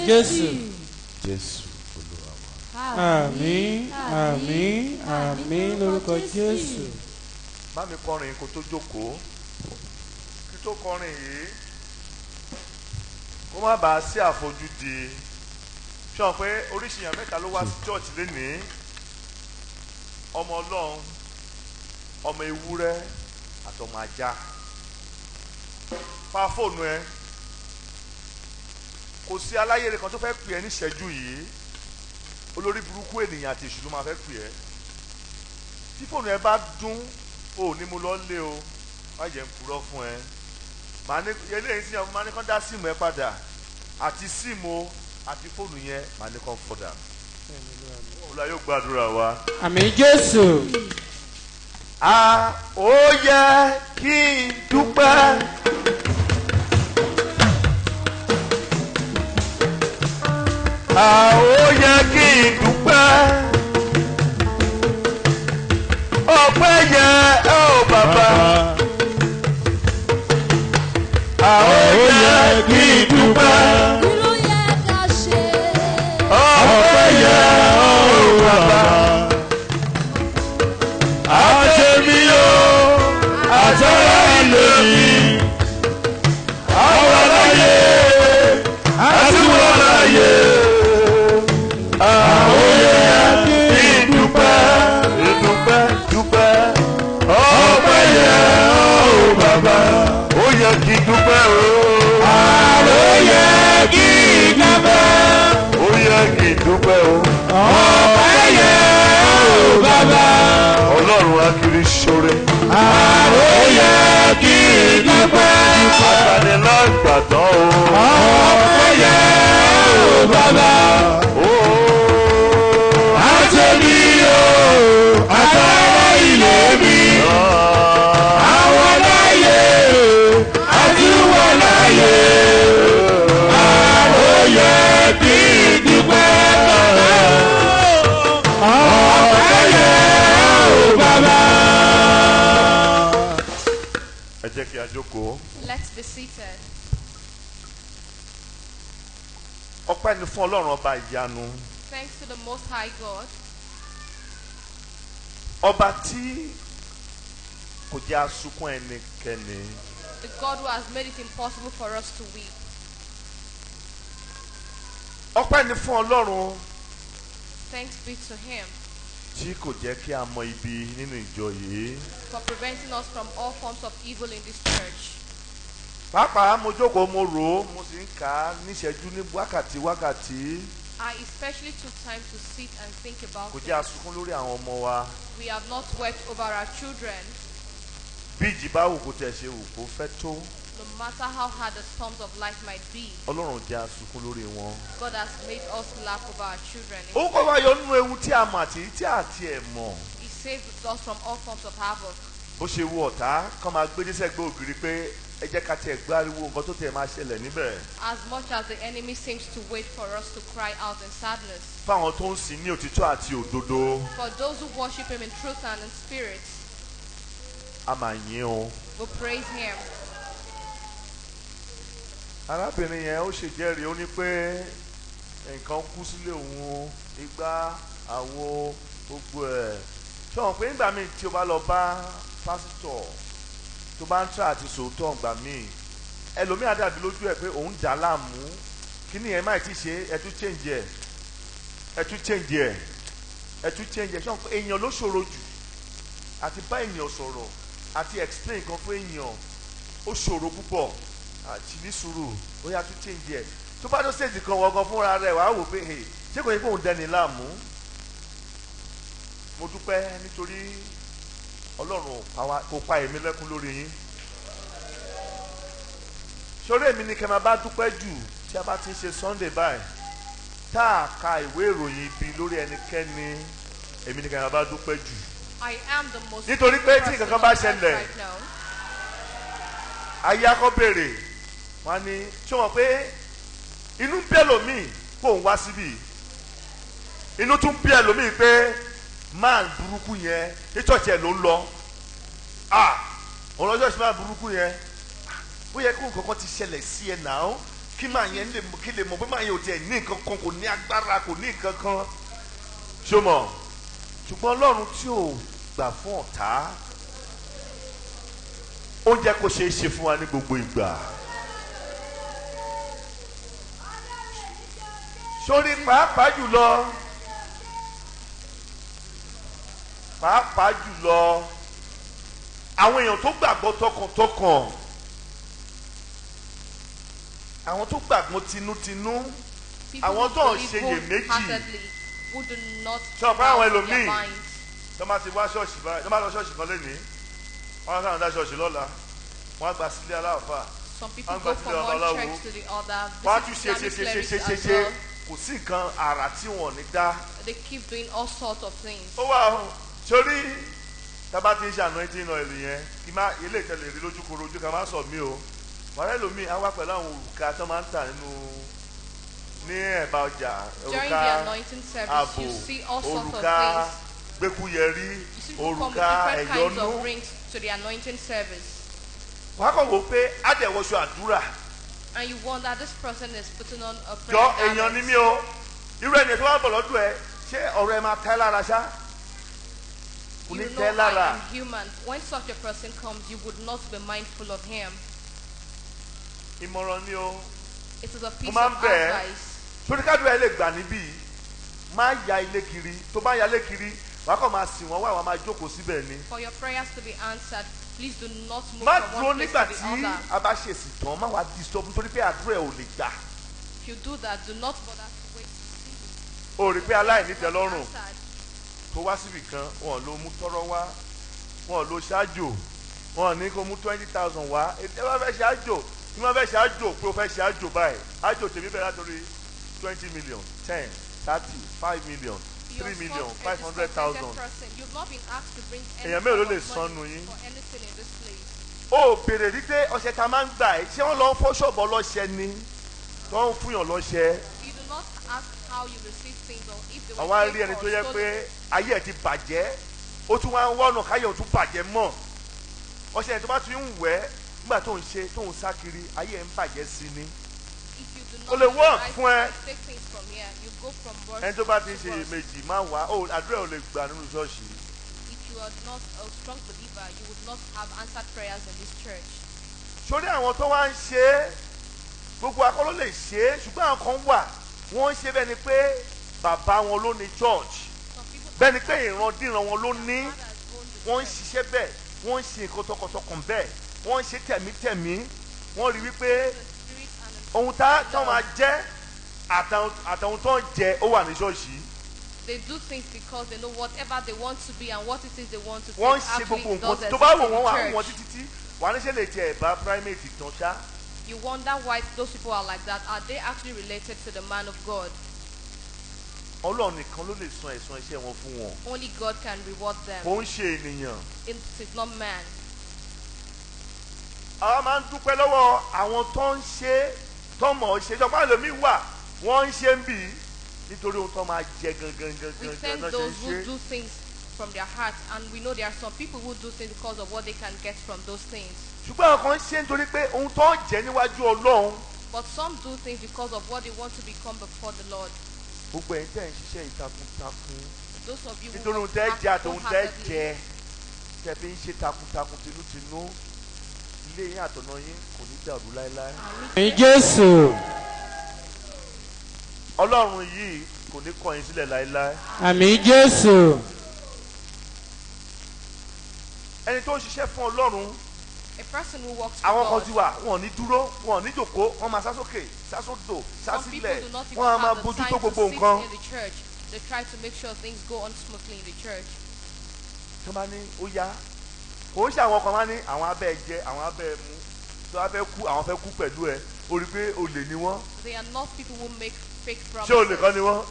Jésù. Jésù Olúwa wa. Àmín, àmín, àmín lórúkọ Jésù. Bá mi kọrin kó tó jókòó, kí tó kọrin yìí kó má bàa sí àfojúdi. Ṣé wọn pé oríṣi èèyàn mẹ́ta ló wá sí church lénìí? Ọmọ Ọlọ́run, ọmọ ewúrẹ́ àtọmọ ajá. Pa fóònù ẹ, kò sí aláyèrè kan tó fẹ́ pè ẹ́ níṣẹ́jú yìí. Olórí burúkú ènìyàn àti èṣù ló máa fẹ́ pè ẹ́. Tí fóònù ẹ bá dún, ò ní mo lọ lé o, má jẹ́ ń purọ́ fún ẹ. Màá ní eléyìí sí ọmọ, máa ní kán dá síìmù ẹ padà, àti síìmù o àti fóònù yẹn, màá ní kán fọdà. Olúwa yóò gbàdúrà wa. Àmín Jésù. A ó yẹ kí n dúpẹ́. A ó yẹ kí n dúpẹ́. Ọpẹ́ yẹ ẹ́ o bàbá. A ó yẹ kí n dúpẹ́. Kí ló yẹ ká ṣe? Ọpẹ́ yẹ ẹ́ o bàbá. Àtẹ̀mí o, àtẹ̀rà ilé mi, àwọn aláyé, àti wọn láyé, àwọn yẹ kí n dúpẹ́, Dúpẹ́ dúpẹ́. Ọpẹ́ yẹ ọ́ bàbá. Ó yẹ kí n dúpẹ́ o. Àwọn yẹ kí n dúpẹ́, Ó yẹ kí n dúpẹ́ o. Ọpẹ́ yẹ ọ́ bàbá. Ọlọ́run akiri ṣoore. Àwọn yẹ kí n dúpẹ́. Agbanilágbàtàn o. Ọpẹ́ yẹ ọ́ bàbá. Àtẹ̀mí o, àtàrà ilé mi, àwọn láyé, àti wọn láyé, àwọn yẹ kí n dúpẹ́ bàbá. Ọpẹ́ yẹ ọ́ bàbá. Ẹ jẹ́ kí a jókòó. Let's be seated. Ọpẹ́ ni fún Ọlọ́run ọba ìyanu. Thanks to the Most High God, Ọba tí kò jẹ́ asunkún ẹnikẹ́ni. the God who has made it impossible for us to weep. Ọpẹ́ ni fún Ọlọ́run Thanks be to Him tí kò jẹ́ kí a mọ ibi nínú ìjọ yìí. for preventing us from all forms of evil in this church. Pàápàá mo jókòó, mo rò ó, mo sì ń kà á níṣẹ́jú ní wákàtí wákàtí. I especially took time to sit and think about Kò jẹ́ it. asunkún lórí àwọn ọmọ wa. We have not wept over our children, Bí ìjì bá wù kó tẹ̀ ṣe wù kó fẹ́ tó, no matter how hard the storms of life might be. Ọlọ́run jẹ́ asunkún lórí wọn. God has made us laugh over our children. Ó kọ́ wa yọ nínú ewu tí a mọ̀ àti tí a tiẹ̀ mọ̀. He saved us from all forms of havoc. Bó ṣe wo ọ̀tá kán máa gbé dẹ́sẹ̀ gbé ògiri pé ẹ jẹ́ ká tiẹ̀ gbáriwo nǹkan tó tiẹ̀ máa ṣẹlẹ̀ níbẹ̀. As much as the enemy seems to wait for us to cry out in sadness, Fáwọn tó ń sìn ní òtítọ́ àti òdodo, for those who worship Him in truth and in spirit, a máa yìn o. we praise Him. Arábìnrin yẹn ó ṣèjẹ́rìí, ó ní pé nǹkan kú sílé òun, igbá àwo gbogbo ẹ̀. Ṣé wọn pé nígbà míì tí o bá lọ bá pásítọ̀ tó bá ń tà àti sòótọ́, ìgbà míì ẹlòmíì á dàbí lójú ẹ̀ pé òun dà á láàmú, kí ni ẹ má ti ṣe, ẹ tún change ẹ, ẹ tún change ẹ, ẹ tún change ẹ. Ṣé wọn pé èèyàn ló ṣòro jù àti bá èèyàn sọ̀rọ̀ àti explain nǹkan fún èèyàn? Ó ṣòro púpọ̀ àti ní sùúrù, ó yá, tún change ẹ. Tó bá tó stage kan, wọ́n gan fúnra rẹ̀ wàá wò pé, "Hey, ṣé kò yẹ kó òun dẹni láàmú?" Mo dúpẹ́ nítorí Ọlọ́run kò pa èmi lẹ́kún lórí yín. Sórí èmi ni kẹ́ máa bá dúpẹ́ jù. Tí a bá ti ń ṣe Sunday báyìí, tá a ka ìwé ìròyìn ibi lórí ẹnikẹ́ni, èmi ni kẹ́ máa bá dúpẹ́ jù. I am the most Nítorí pé tí person nǹkan kan bá on earth ṣẹlẹ̀, right now. Ayé akọ́ béèrè wọn ni, ṣé wọn pé inú ń bí ẹlòmíì kó ń wá síbí, inú tún bí ẹlòmíì pé máà burúkú yẹn ní church ẹ̀ ló ń lọ, ah, òun lọ church máà burúkú yẹn. Ó yẹ kó nǹkan kan ti ṣẹlẹ̀ sí ẹ náà. Kí máa yẹn lè kí lè mọ̀ pé máa yẹn ò tiẹ̀ ní nǹkan kan, kò ní agbára, kò ní nǹkan kan. Ṣó mọ̀? Ṣùgbọ́n Ọlọ́run tí ò gbà fún ọ̀tá, ó jẹ́ kó ṣeé ṣe fún wa ní gbogbo ìgbà. Sórí pàápàá jùlọ àwọn èèyàn tó gbàgbọ́ tọkàntọkàn, àwọn tó gbàgbọ́ tinútinú, People àwọn who tó ń believe ṣe iyèméjì. wholeheartedly, who do not Sọ fún àwọn doubt their ẹlòmíì. minds. Tó máa ti wá ṣọ́ọ̀ṣì báyìí, tó máa lọ ṣọ́ọ̀ṣì kan lénìí, wọ́n á sáwọn dá ṣọ́ọ̀ṣì lọ́la, wọ́n á gba sílé aláàfáà, Some people wọ́n á go gba sílé from one babaláwo, church to the other, wọ́n á visit tún ṣe ṣe Islamic ṣe ṣe clerics ṣe ṣe as ṣe, well. kò sí nǹkan àrà tí wọ́n ò ní dá. They keep doing all sorts of things. Ó wà ó sórí tábà tí ń ṣe anointing oil yẹn, kí má ilé ìtẹ̀lẹ̀ rí lójúkorojú ká má sọ mí o. Wàhálà ẹlòmíì á wá pẹ̀lú àwọn òrùka tó máa ń tà nínú ní ẹ̀bá ọjà, During òrùka the anointing service, ààbò, you see all sorts of òrùka things. gbẹ́kúyẹrí, You see people come with òrùka different kinds ẹ̀yọ́nú. of rings to the anointing service. Wàá kàn wò pé àdẹ̀wọ̀ṣọ àdúrà. And you wonder, this person is putting on a prayer Jọ èèyàn garment. ni mí o, irú ẹni tó wá bọ̀ lọ́dún ẹ, ṣé ọ̀rọ̀ ẹ máa tẹ́ lára ṣá? Kò ní You tẹ́ know, I lára. am human. When such a person comes, you would not be mindful of him. Ìmọ̀ràn ni o. It is a piece máa ń of bẹ̀ ẹ́. advice. Sórí kádùá ẹ lè gbà níbí, má ya ilé kiri. Tó bá ya ilé kiri, wàá kàn máa sìn wọ́n wá, wàá máa jókòó síbẹ̀ ni. For your prayers to be answered, please do not move Má from dúró one place nígbà to the tí other. a bá ṣèṣì tán, má wàá disturb nítorí pé àdúrà ẹ ò lè gbà. If you do that, do not bother to wait to see it. O rí pé aláìní tẹ́ lọ́rùn Answered. tó wá síbì kan, wọn ló mú tọ́rọ́ wá, wọn ló ṣáájò, wọn ní kó mú 20,000 wá. Ètò ẹ bá fẹ́ ṣáájò, tí wọ́n fẹ́ ṣáájò pé o fẹ́ ṣáájò báyìí, ájò tèmi bẹ̀rẹ̀ látòrí 20 million, 10, 30, 5 million, You're 3 million, such a 500,000. discontented person. You've not been asked to bring any Èèyàn mélòó type lè of sọnù money yín? for anything in this place. Ó béèrè rí pé ọṣẹ ta máa ń gbà ẹ, ṣé wọ́n lọ ń fọ́ ṣọ̀bọ̀ lọ́ṣẹ ni tó ń fúnyàn lọ́ṣẹ? You do not ask how you receive things or if they were Àwa paid rí ẹni for tó or yẹ stolen. pé ayé ẹ ti bàjẹ́, ó tún wá ń wọ́nà káyọ̀ tún bàjẹ́ mọ́. Ọṣẹ yẹn tó bá tún ń wẹ̀ nígbà tó ń ṣe tó ń sá kiri, ayé ẹ ń bàjẹ́ sí ni. If you do Ó not lè work decide fún ẹ. to take things from here, you go from worse Ẹni tó bá ti ń to ṣe worse. iyèméjì má wá, ó àdúrà ò lè gbà nínú ṣọ́ọ̀ṣì. If you are not a strong believer, you would not have answered prayers in this church. Sórí àwọn tó wá ń ṣe é, gbogbo akọ́ ló lè ṣe é, ṣùgbọ́n àwọn kan wà wọ́n ń ṣe bẹ́ẹ̀ ni pé bàbá wọn ló ní church, Some people bẹ́ẹ̀ ni pé ìrandíran wọn ló ní. their fathers own the Wọ́n ń church. ṣiṣẹ́ bẹ́ẹ̀, wọ́n ń ṣe nǹkan tọkàntọkàn bẹ́ẹ̀, wọ́n ń ṣe tẹ̀mítẹ̀mí. Wọ́n rí wípé The spirit and the ohun tá tán máa jẹ́ àtàwọn tó ń jẹ ó wà ní ṣọ́ọ̀ṣì. They do things because they know whatever they want to be and what it is they want to Wọ́n ń take ṣe gbogbo actually does nǹkan tó bá exist wò in wọ́n wà the á wọ́n church. títí tí wà ní ṣe lè tiẹ̀ bá primate tán ṣá. You wonder why those people are like that. Are they actually related to the man of God? Ọlọ́run nìkan ló lè san ẹ̀san iṣẹ́ wọn fún wọn. Only God can reward them. Kò ń ṣe ènìyàn. It is not man. Àwa máa ń dúpẹ́ lọ́wọ́ àwọn tó ń ṣe tó mọ̀ ọ́ ṣe. Ìjọba ẹlòmíì wà wọ́n ń ṣe ń bì í nítorí ohun tó máa jẹ gangan We gangan thank náà ṣe ń those who ṣe. do things from their hearts, and we know there are some people who do things because of what they can get from those things. Ṣùgbọ́n àwọn kan ń ṣe nítorí pé ohun tó ń jẹ níwájú Ọlọ́run. But some do things because of what they want to become before the Lord. Gbogbo ẹ̀yin tẹ́ ń ṣiṣẹ́ ìtakuntakun Those of you who nítorí ohun work tẹ́ jẹ àti ohun tẹ́ wholeheartedly, jẹ tẹ́ fi ń ṣe takuntakun tinútinú, ilé yín àtọ̀nà yín kò ní dàrú láéláé. Àmín Jésù. Ọlọ́run yìí kò ní kọ̀ yín sílẹ̀ láéláé. Àmín Jésù. Ẹni tó ń ṣiṣẹ́ fún Ọlọ́run, a person who works for àwọn kan God, ti wà, wọn ò ní dúró, wọn ò ní jòkó, wọn máa sá sókè, sá sódò, sá some people sílẹ̀, do not even wọn á máa have the bójú time tó to gbogbo sit nǹkan. in the church. They try to make sure things go on smoothly in the church. Tó bá ní ó yá, kò ń ṣe àwọn kan máa ní àwọn abẹ́ jẹ, àwọn abẹ́ mu, tó bá fẹ́ kú, àwọn fẹ́ kú pẹ̀lú ẹ, o rí pé olè ni wọ́n. They are not people who make fake Ṣé olè promises. kan ni wọ́n?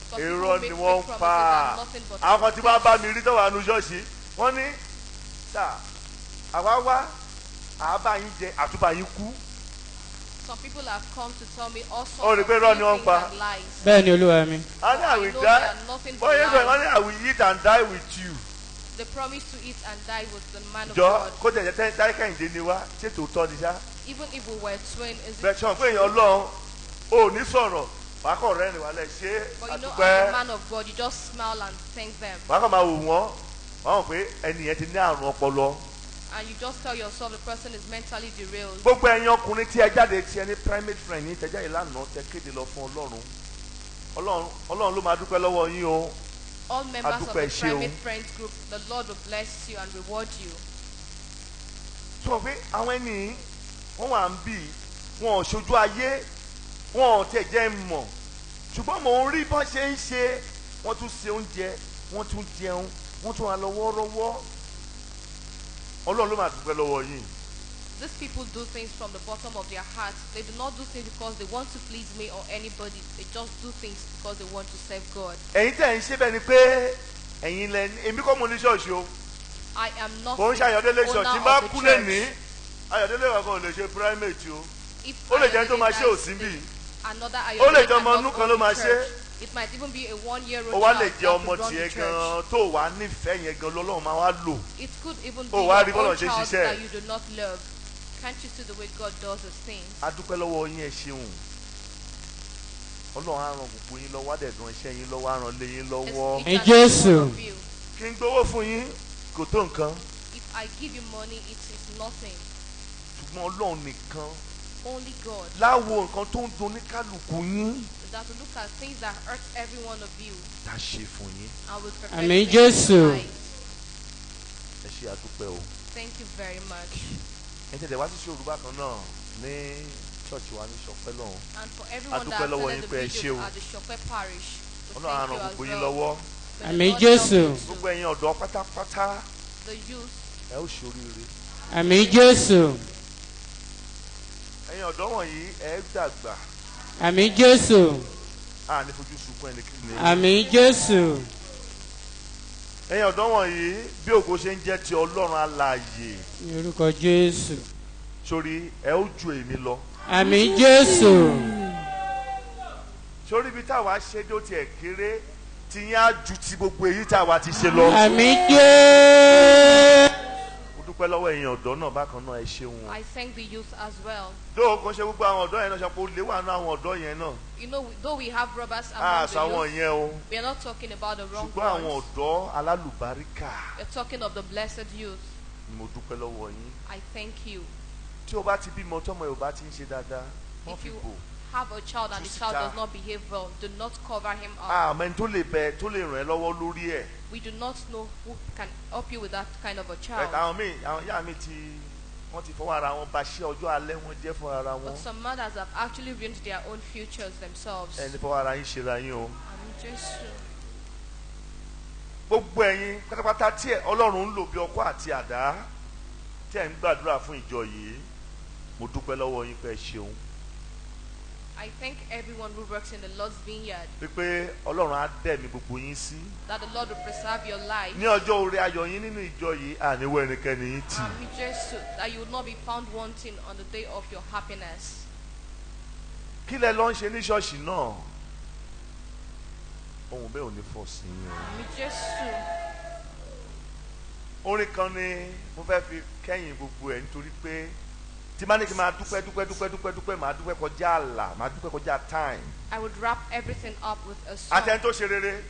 Some people Irọ́ who ni make wọ́n fake ń pa. promises are nothing but Àwọn kan tí wọ́n bá mi rí tó wà nù ṣọ́ọ̀ṣì, wọ́n ní sà, àwa wá, àá bá yín jẹ, àtúbà yín kú. Some people have come to tell me all Ó rí sorts pé of irọ́ ni silly wọ́n ń things pa. and lies. Bẹ́ẹ̀ ni Olúwa mi. A ní I I will know die. they are nothing but Wọ́n yé sọ, lies. wọ́n ní I will eat and die with you. They promise to eat and die with the man of Jọ God. kó tẹ̀lé tẹ́ Táyé Kẹ́hìndé ni wá, ṣé tòótọ́ ni ṣá? Even if we were twin, is Bẹ́ẹ̀ it sọ pé èèyàn Ọlọ́run ò ní sọ̀rọ̀, wàá kàn rẹ́rìn wálẹ̀ ṣé But you know, àdúpẹ́. as a man of God, you just smile and thank them. Wàá kàn máa wò wọ́n, wàá mọ̀ pé ẹni yẹn ti ní àrùn ọpọlọ. And you just tell yourself the person is mentally derailed. Gbogbo ẹ̀yin ọkùnrin tí ẹ jáde tí ẹ ní primate friend yín tẹ jáde lánàá tẹ kéde lọ fún Ọlọ́run. Ọlọ́run Ọlọ́run ló máa dúpẹ́ lọ́wọ́ yín o. All members of Adúpẹ́ the ṣé o. primate friends group, the Lord will bless you and reward you. Sọ pé àwọn ẹni yìí, wọ́n wà ń bì wọn ò ṣojú ayé, wọn ò tẹ̀ jẹ́ ń mọ̀, ṣùgbọ́n mò ń rí bọ́n ṣe ń ṣe. Wọ́n tún ṣe oúnjẹ, wọ́n tún jẹun, wọ́n tún wà lọ́wọ́rọ́wọ́. Ọlọ́run ló máa dúpẹ́ lọ́wọ́ yín. These people do things from the bottom of their hearts. They do not do things because they want to please me or anybody. They just do things because they want to serve God. Ẹ̀yin tẹ̀ ń ṣe bẹ́ẹ̀ ni pé ẹ̀yin lẹ èmi kọ́ mo ní ṣọ́ọ̀ṣì o. I am not Kò ń ṣe the Ayọ̀délé owner ṣọ́ọ̀ṣì bá of the kú church. lẹ́nìí, Ayọ̀délé kankan ò lè ṣe primate o. If Ó lè jẹ́ tó Ayọ̀délé máa ṣe dies òsín bì. today, another Ó lè Ayọ̀délé jẹ́ ọmọ cannot inú kan own ló the máa ṣe. church. It might even be a one-year-old Ó wá lè child jẹ́ that ọmọ could run tiẹ̀ the church. gan-an tó wà nífẹ̀ẹ́ yẹn gan lọ́lọ́run máa wá lò. It could even be Ó wá rí your bọ́lọ̀ own ṣe child ṣiṣẹ́. that you do not love. Can't you see the way God does his things? A dúpẹ́ lọ́wọ́ yín, ẹ ṣeun. Ọlọ́run á ran gbogbo yín lọ́wọ́, á dẹ̀ ran iṣẹ́ yín lọ́wọ́, á ran lé yín lọ́wọ́. Each Ní and every one Jésù. of you. Kí n gbowó fún yín kò tó nǹkan, If I give you money, it is nothing. ṣùgbọ́n Ọlọ́run nìkan Only God. láwo nǹkan tó ń dun oníkálukú yín That will look at things that hurt every one of you tá a ṣe fún yín. and will perfect Àmín things in Jésù. your life. Ẹ ṣe àdúpẹ́ o. Thank you very much. Ẹ tẹ̀lé wá sí ṣòro bákan náà ní ṣọ́ọ̀ṣì wa ní Ṣọpẹ́ lọ́hùn. And for everyone Adúpẹ́ that lọ́wọ́ attended yín the pé ẹ video ṣé o. at the Shope Parish, we Ọlọ́run á thank ran you as gbogbo yín well. lọ́wọ́. May the Àmín Lord help Jésù. you too. Gbogbo ẹ̀yin ọ̀dọ́ pátápátá The youth, ẹ ó ṣoríire. Àmín Jésù. Ẹ̀yin ọ̀dọ́ wọ̀nyí ẹ dàgbà. Àmín Jésù. A ní fojú sunkún ẹnikẹ́ni. Àmín Jésù. Ẹ̀yin ọ̀dọ́ wọ̀nyí bí ògo ṣe ń jẹ́ ti Ọlọ́run alààyè, Ní orúkọ Jésù. sórí ẹ ó ju èmi lọ. Àmín Jésù. Sórí ibi táwa ṣe dé ó tiẹ̀ kéré, tiyín á ju ti gbogbo èyí táwa ti ṣe lọ. Àmín Jésù. Mo dúpẹ́ lọ́wọ́ ẹ̀yin ọ̀dọ́ náà bákan náà, ẹ ṣeun o. I thank the youth as well. Dóò kò ṣe gbogbo àwọn ọ̀dọ́ yẹn náà ṣe pé ó lé wà nínú àwọn ọ̀dọ́ yẹn náà. You know, though we have robbers A among sọ the àwọn youth, yẹn o. we are not talking about the wrong Ṣùgbọ́n àwọn ones. ọ̀dọ́ alálùbáríkà We're talking of the blessed youth. ni mo dúpẹ́ lọ́wọ́ yín. I thank you. Tí o bá ti bímọ tọmọ ẹ ò bá ti ń ṣe dáadáa, wọ́n If fi you bò. have a child and the Tú child síta. does not behave well, do not cover him up. Àmọ́ ẹni tó lè bẹ tó lè ràn ẹ́ lọ́wọ́ lórí ẹ̀. We do not know who can help you with that kind of a But child. àwọn míì, àwọn ìyá mi ti wọ́n ti fọwọ́ ara wọn ba ṣé ọjọ́ alẹ́ wọn jẹ́ fún ara wọn. But some mothers have actually ruined their own futures themselves. Ẹni fọwọ́ ara yín ṣera yín o. Àmín Jésù. Gbogbo ẹ̀yin pátápátá tí ẹ Ọlọ́run ń lò bí ọkọ́ àti àdá tí ẹ ń gbàdúrà fún ìjọ yìí, mo dúpẹ́ lọ́wọ́ yín pé ẹ ṣeun. I thank everyone who works in the Lord's vineyard, Wípé Ọlọ́run á dẹ̀mí gbogbo yín sí. that the Lord will preserve your life. Ní ọjọ́ orí ayọ̀ yín nínú ìjọ yìí, àníwọ̀ ẹnikẹ́ni yín tì. Àmín Jésù, that you will not be found wanting on the day of your happiness. Kí lẹ lọ ń ṣe ní ṣọ́ọ̀ṣì náà? Ohun bẹ́ẹ̀ ò ní fọ̀ sí yín o. Àmín Jésù. Orin kan ni mo fẹ́ fi kẹ́yìn gbogbo ẹ̀, nítorí pé tí bá ní kí n máa dúpẹ́ dúpẹ́ dúpẹ́ dúpẹ́ dúpẹ́, máa dúpẹ́ kọjá àlà, máa dúpẹ́ kọjá time. I would wrap everything up with a song Àtẹni tó ṣe rere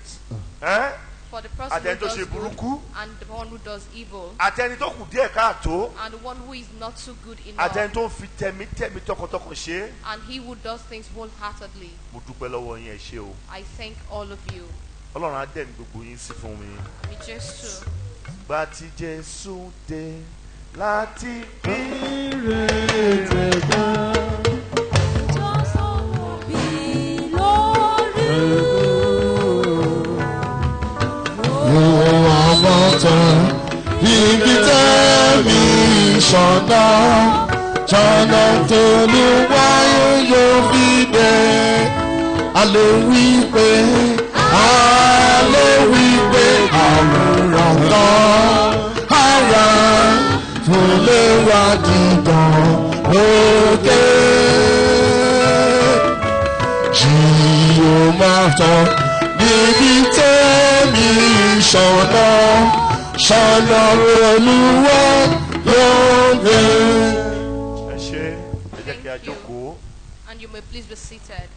ẹ́n? for the person who Àtẹni tó does ṣe good burúkú, and the one who does evil àtẹni tó kù díẹ̀ káàtó, and the one who is not so good enough àtẹni tó ń fi tẹ̀mítẹ̀mí tọkàntọkàn ṣe é. and he who does things wholeheartedly. Mo dúpẹ́ lọ́wọ́ yín, ẹ ṣé o. I thank all of you. Ọlọ́run á dẹ̀mí gbogbo yín sí fún mi. Àmín Jésù. Gbà tí Jésù dé láti Ibi tẹ́mi ṣọ̀nà ṣọ̀nà tolúwáyé yóò fi dé. A lè wí pé, a lè wí pé àwòrán tán ara tó lè wá dídán lókè. Jí o máa tán níbi tẹ́mi ṣọ̀nà ṣọ̀nà olúwa lóde. Ẹ ṣé. a Thank you. jókòó. And you may please be seated.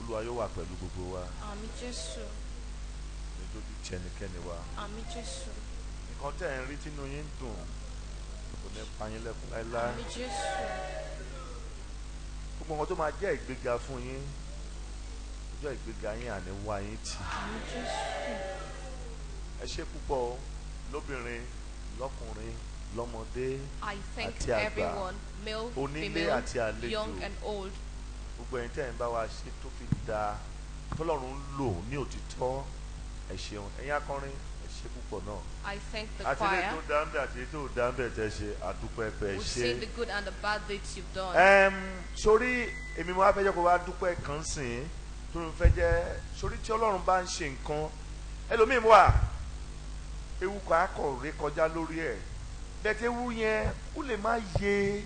Olúwa yóò wà pẹ̀lú gbogbo wa. Àmín Jésù. Ní dójú ti ẹnikẹ́ni wa. Àmín Jésù. Nǹkan tẹ́ ẹ̀ ń rí tínú yín ń dùn kò ní pa yín lẹ́kún láéláé. Àmín Jésù. Gbogbo nǹkan tó máa jẹ́ ìgbéga fún yín, ọjọ́ ìgbéga yín àní wá yín tì. Àmín Jésù. Ẹ ṣé púpọ̀ o, lóbìnrin, lọ́kùnrin, lọ́mọdé, I thank àti àgbà, everyone, male, onílé female, àti àlejò. young and old. Gbogbo ẹ̀yin tẹ́ ẹ̀ ń bá wa ṣe tó fi da tọ́lọ́run ń lò ní òtítọ́. Ẹ ṣeun. Ẹ̀yin akọrin, ẹ ṣé púpọ̀ náà. I thank the Àti ilé choir. tó dá ń bẹ̀ àti ilé tó dá ń bẹ̀ tẹ́ ṣe àdúpẹ́ pẹ́ We've ṣe. seen the good and the bad deeds you've done. Sórí èmi mo wá fẹ́ jẹ́ kó wá dúpẹ́ kan sìn ín tó ń fẹ́ jẹ́ sórí tí Ọlọ́run bá ń ṣe nǹkan ẹlòmíín wà ewu kan akọ̀rẹ́ kọjá lórí ẹ̀ bẹ́ẹ̀ tí ewu yẹn ó lè má yé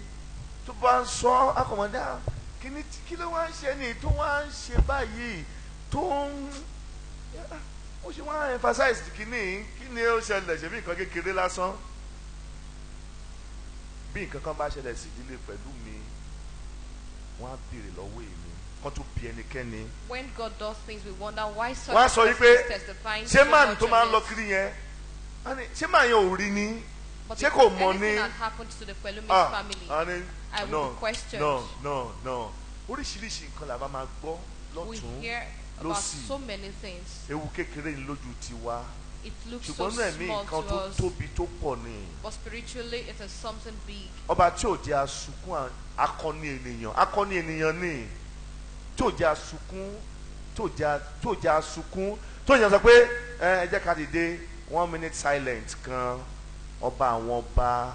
tó bá ń sọ akọ̀mọ̀dá kíní kí ló wá ń ṣe ni tó wá ń ṣe báyìí tó ń ó ṣe wá emphasize kíní kíní ó ṣẹlẹ̀ ṣe bí nǹkan kékeré lásán bí nǹkan kan bá ṣẹlẹ̀ sí ìdílé pẹ̀lú mi wọ́n á béèrè lọ́wọ́ èmi kán tó bi ẹnikẹ́ni. When God does things, we wonder why such Wọ́n á sọ a yìí person pé is testifying ṣé so máàlù much tó on máa ń lọ it. kiri yẹn á ní, ṣé màá yẹn ò rí ni But ṣé if kò mọ̀ anything ni had happened to the Pelumi's Ah, family, á ní, I would no be questioned. no no no oríṣiríṣi nǹkan làbá máa gbọ́ We lọ́tún hear about lósì. so many things. Ewu kékeré ni lójú tiwa It looks so ṣùgbọ́n náà ẹ̀mí small nǹkan to tó us, tóbi tó pọ̀ ni but spiritually it is something big. ọba tí ò jẹ́ asunkún akọni ènìyàn akọni ènìyàn ni tí ò jẹ́ asunkún tí ò jẹ́ asunkún tó yẹn sọ pé ẹ jẹ́ ká dìde 1 minute silent kan ọba àwọn ọba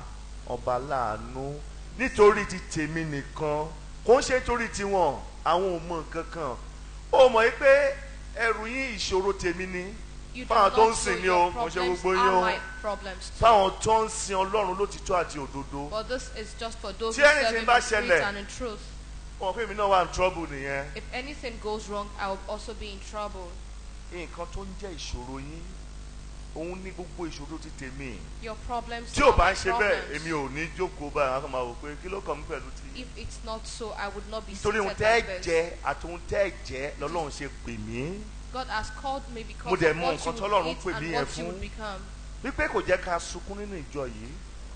ọba láàánú nítorí ti tèmi nìkan kò ń ṣe nítorí tiwọn àwọn ò mọ nǹkan kan ó mọ̀ yí pé ẹrù yín ìṣòro tèmi ni You do fáwọn tó ń not know sìn ni your o mo ṣe problems gbogbo yín are o my problems too. fáwọn tó ń sin Ọlọ́run lótìtọ́ àti òdodo. But this is just for those Tí who serve anything him bá in spirit ṣẹlẹ̀, and in truth. wọn pé èmi náà wà ní trouble nìyẹn. If anything goes wrong, I will also be in trouble. Nǹkan tó ń jẹ́ ìṣòro yín òun ní gbogbo ìṣòro ti tèmi. Your problems Tí ò are bá my ń ṣe bẹ́ẹ̀ problems. èmi ò ní jókòó báyìí wọn kàn máa wò pé kí ló kàn mí pẹ̀lú ti. If it's not so, I would not be Nítorí ohun seated tẹ́ like ẹ this. jẹ àti ohun tẹ́ ẹ jẹ lọ́lọ́run ṣe pè mí. God has called me because Mo dẹ̀ of mọ what you nǹkan would tọ́lọ́run eat pè mí and yẹn what you fún. would become. Wípé kò jẹ́ ká sunkún nínú ìjọ yìí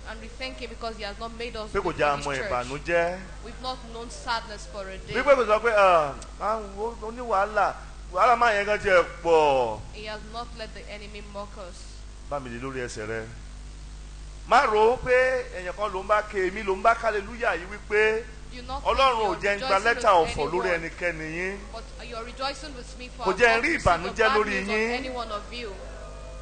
And we thank him because he has not made us pé kò weep jẹ́ in this àmọ́ church. ìbànújẹ́. We've not known sadness for a day. Wípé kò sọ pé "Ah, ah, ó ní wàhálà wàhálà máa yẹn gan tiẹ̀ pọ̀. He has not let the enemy mock us. Bá mi lè lórí ẹsẹ̀ rẹ. Má rò ó pé èèyàn kan ló ń bá ké èmi ló ń bá kálelúyà yìí wípé You not think Ọlọ́run ò you're jẹ́ ń gba rejoicing lẹ́tà with ọ̀fọ̀ lórí anyone, ẹnikẹ́ni yín. but you're rejoicing with me for Kò I've jẹ́ ń not rí received a ìbànújẹ́ bad lórí news on yín. any one of you.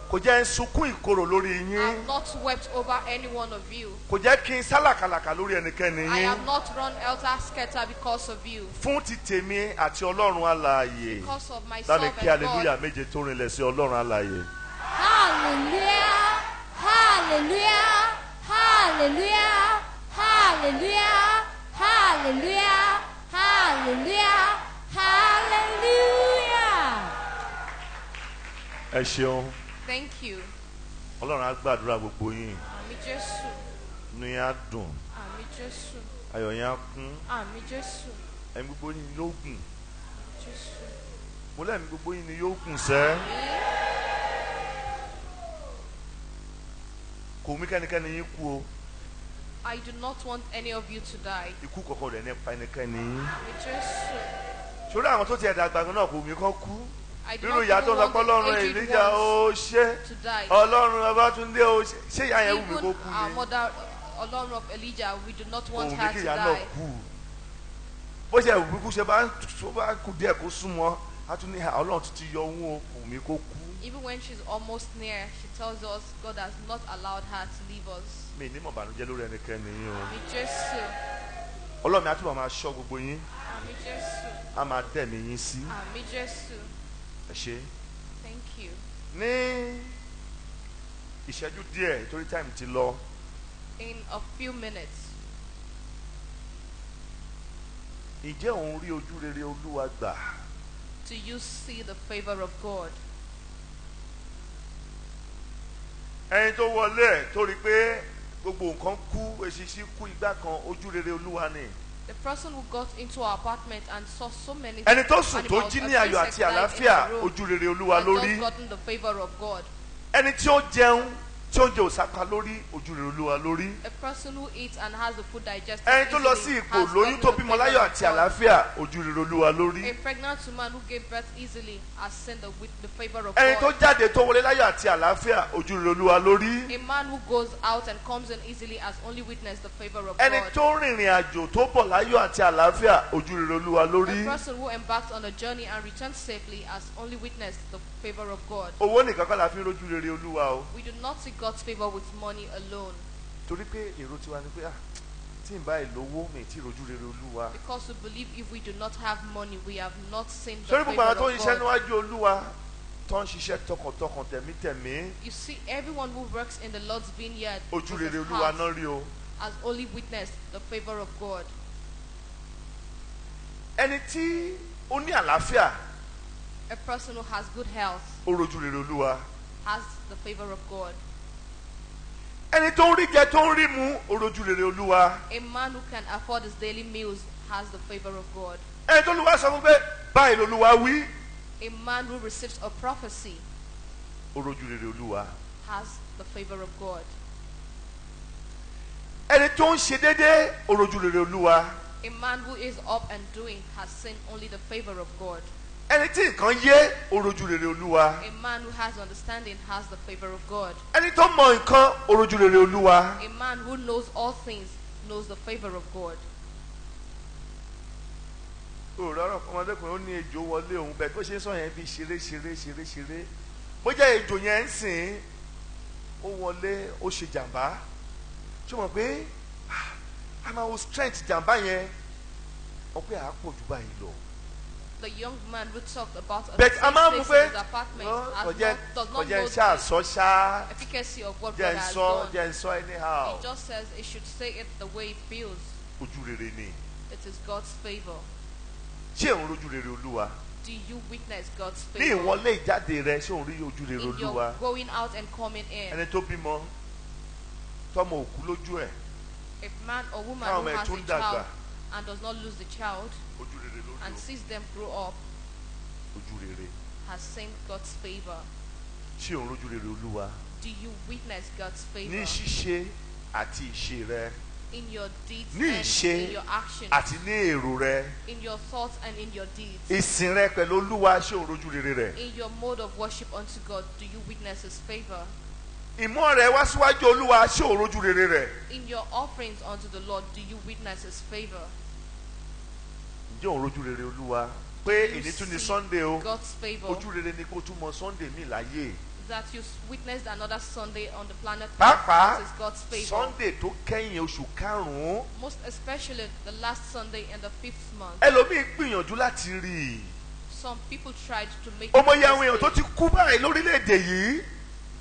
Kò jẹ́ ń sunkún ìkorò lórí yín. I've not wept over any one of you. Kò jẹ́ kí n sálàkàlàkà lórí ẹnikẹ́ni I yín. have not run helter-skelter because of you. Fún ti tèmi àti Ọlọ́run alààyè. Because of myself Bá mi and kí hallelujah God. méje tó rinlẹ̀ sí Ọlọ́run alààyè. Hallelujah, hallelujah, hallelujah, hallelujah, hallelujah, hallelujah, hallelujah. Ẹ ṣeun. Thank you. Ọlọ́run á gbàdúrà gbogbo yín. Àmín Jésù. Inú yín á dùn. Àmín Jésù. Ayọ̀ yín á kún. Àmín Jésù. Ẹ̀mí gbogbo yín ni yóò gùn. Jésù. Mo lẹ́mí gbogbo yín ni yóò gùn sẹ́. Kò mí kẹ́nikẹ́ni yín kú o. I do not want any of you to die. Ikú kọ̀ọ̀kan rẹ̀ nípa ẹnikẹ́ni yín. Àmín Jésù. Sórí àwọn tó ti ẹ̀dá àgbà náà kò mí kán kú. I do Irú not ìyá tó even ń sọ pé want Ọlọ́run the aged Èlíjà ó ones ṣe. to die. Ọlọ́run Babátúndé ó ṣe. Ṣé ìyá yẹn wù mí kó Even kú our ni? mother, Ọlọ́run of Elijah, we do not Kò want wù mí her kí to ìyá náà die. kú. Bó ṣe wù mí kú ṣe bá tó bá kú díẹ̀ kó súnmọ́. A tún ní Ọlọ́run ti yọ òun o, kò wù mí kó kú. Even when she's almost near, she tells us God has not allowed her to leave us. Mi ní mọ̀ bànújẹ́ lórí ẹnikẹ́ni yín o. Àmín Jésù. Ọlọ́run mi á túbọ̀ máa ṣọ́ gbogbo yín. Àmín Jésù. Á máa dẹ̀mí yín sí. Àmín Jésù. Ẹ ṣé. Thank you. Ní ìṣẹ́jú díẹ̀ torí time ti lọ. In a few minutes, Ǹjẹ́ òun rí ojú rere Olúwa gbà? do you see the favor of God? Ẹni tó wọlé ẹ̀ tó rí i pé gbogbo nǹkan kú, eṣinṣin kú igbá kan, ojú rere Olúwa ni. The person who got into our apartment and saw so many Ẹni tó sùn tó animals jí and ní ayọ̀ insects àti died in àlàáfíà, the room ojú rere Olúwa has lórí. just gotten the favor of God. Ẹni tí ó jẹun tí oúnjẹ ò sápa lórí, ojú rere Olúwa lórí. A person who eats and has the food digested Ẹni tó lọ sí easily ipò has lóyún gotten tó the bímọ favor láyọ̀ of àti God. àlàáfíà, ojú rere Olúwa lórí. A pregnant woman who gave birth easily has seen with the favor of Ẹni tó God. jáde tó wọlé láyọ̀ àti àlàáfíà, ojú rere Olúwa lórí. A man who goes out and comes in easily has only witnessed the favor of Ẹni God. tó rìnrìn àjò tó bọ̀ láyọ̀ àti àlàáfíà, ojú rere Olúwa A lórí. person who embarked on a journey and returned safely has only witnessed the favor of God. Owó nìkan kọ́ la fi ń rójú rere Olúwa o. We do not see God's favor with money alone, Torí pé èrò tiwa ni pé ah, tí n bá ìlówó mi tí rojú rere Olúwa. because we believe if we do not have money, we have not seen the Sórí gbogbo favor àwọn tó ń of ṣiṣẹ́ God. níwájú Olúwa tó ń ṣiṣẹ́ tọkàntọkàn tẹ̀mítẹ̀mí, You see, everyone who works in the Lord's vineyard ojú with rere his Olúwa heart náà rí o. has only witnessed the favor of God. Ẹni tí ó ní àlàáfíà, A person who has good health ó rojú rere Olúwa. has the favor of God. Ẹni tó ń rí jẹ tó ń rí mu, ó rojú rere Olúwa. A man who can afford his daily meals has the favor of God. Ẹni tó Olúwa sọ fún pé báyìí lolúwa wí, A man who receives a prophecy ó rojú rere Olúwa. has the favor of God. Ẹni tó ń ṣe déédéé, ó rojú rere Olúwa. A man who is up and doing has seen only the favor of God. Ẹni tí nǹkan yé, ó rojú rere Olúwa. A man who has understanding has the favor of God. Ẹni tó mọ nǹkan, ó rojú rere Olúwa. A man who knows all things knows the favor of God. Òrọ̀rọ̀ ọmọdékùnrin ó ní ejò wọlé òun bẹ́ẹ̀ bó ṣe ń sọ yẹn bí ṣeré ṣeré ṣeré ṣeré, bó jẹ́ ejò yẹn ń sìn ó wọlé ó ṣe jàǹbá, ṣé o mọ̀ pé a máa wo strength jàǹbá yẹn ọpẹ́ à á pọ̀ jù báyìí lọ. The young man who talked about a But a máa ń mú snake pé in his apartment has kọjá not, does not kọjá know ń ṣáà sọ ṣá the efficacy of what jẹ́ God ń has sọ done. jẹ́ ń sọ anyhow. He just says he should say it the way he feels. Ojú rere ni. It is God's favor. Ṣé òun rojú rere Olúwa? Do you witness God's Ní favor? ìwọlé ìjáde rẹ, ṣé òun rí ojú rere In Olúwa? your going out and coming in. Ẹni tó bímọ tọmọ òkú lójú ẹ̀, If man or woman káwọn who ọmọ ẹ̀ has tún a dàgbà, child and does not lose the child ojú rere lórí and o. sees them grow up Ojú rere. has seen God's favor. Ṣé òun rojú rere Olúwa? Do you witness God's Ní favor ṣíṣe àti ìṣe rẹ, in your deeds ní and ìṣe in your actions, àti ní èrò rẹ, in your thoughts and in your deeds, ìsìn rẹ pẹ̀lú Olúwa, ṣé òun rojú rere rẹ? in your mode of worship unto God? Do you witness His favor? Ìmọ̀ rẹ wá síwájú Olúwa, ṣé òun rojú rere rẹ? In your offerings unto the Lord, do you witness His favor? Ǹjẹ́ òun rojú rere Olúwa? Pé Do you èyí tún ni see Sunday o, God's favor ojú rere ni kó tún mọ Sunday mi láyé. that you witnessed another Sunday on the planet Earth. Pàápàá It is God's favor. Sunday tó kẹ́yìn oṣù karùn-ún, Most especially the last Sunday in the fifth month. ẹlòmíì gbìyànjú láti rí i. Some people tried to make Ó mọyì it àwọn èèyàn tó this ti day. kú báyìí lórílẹ̀‐èdè yìí.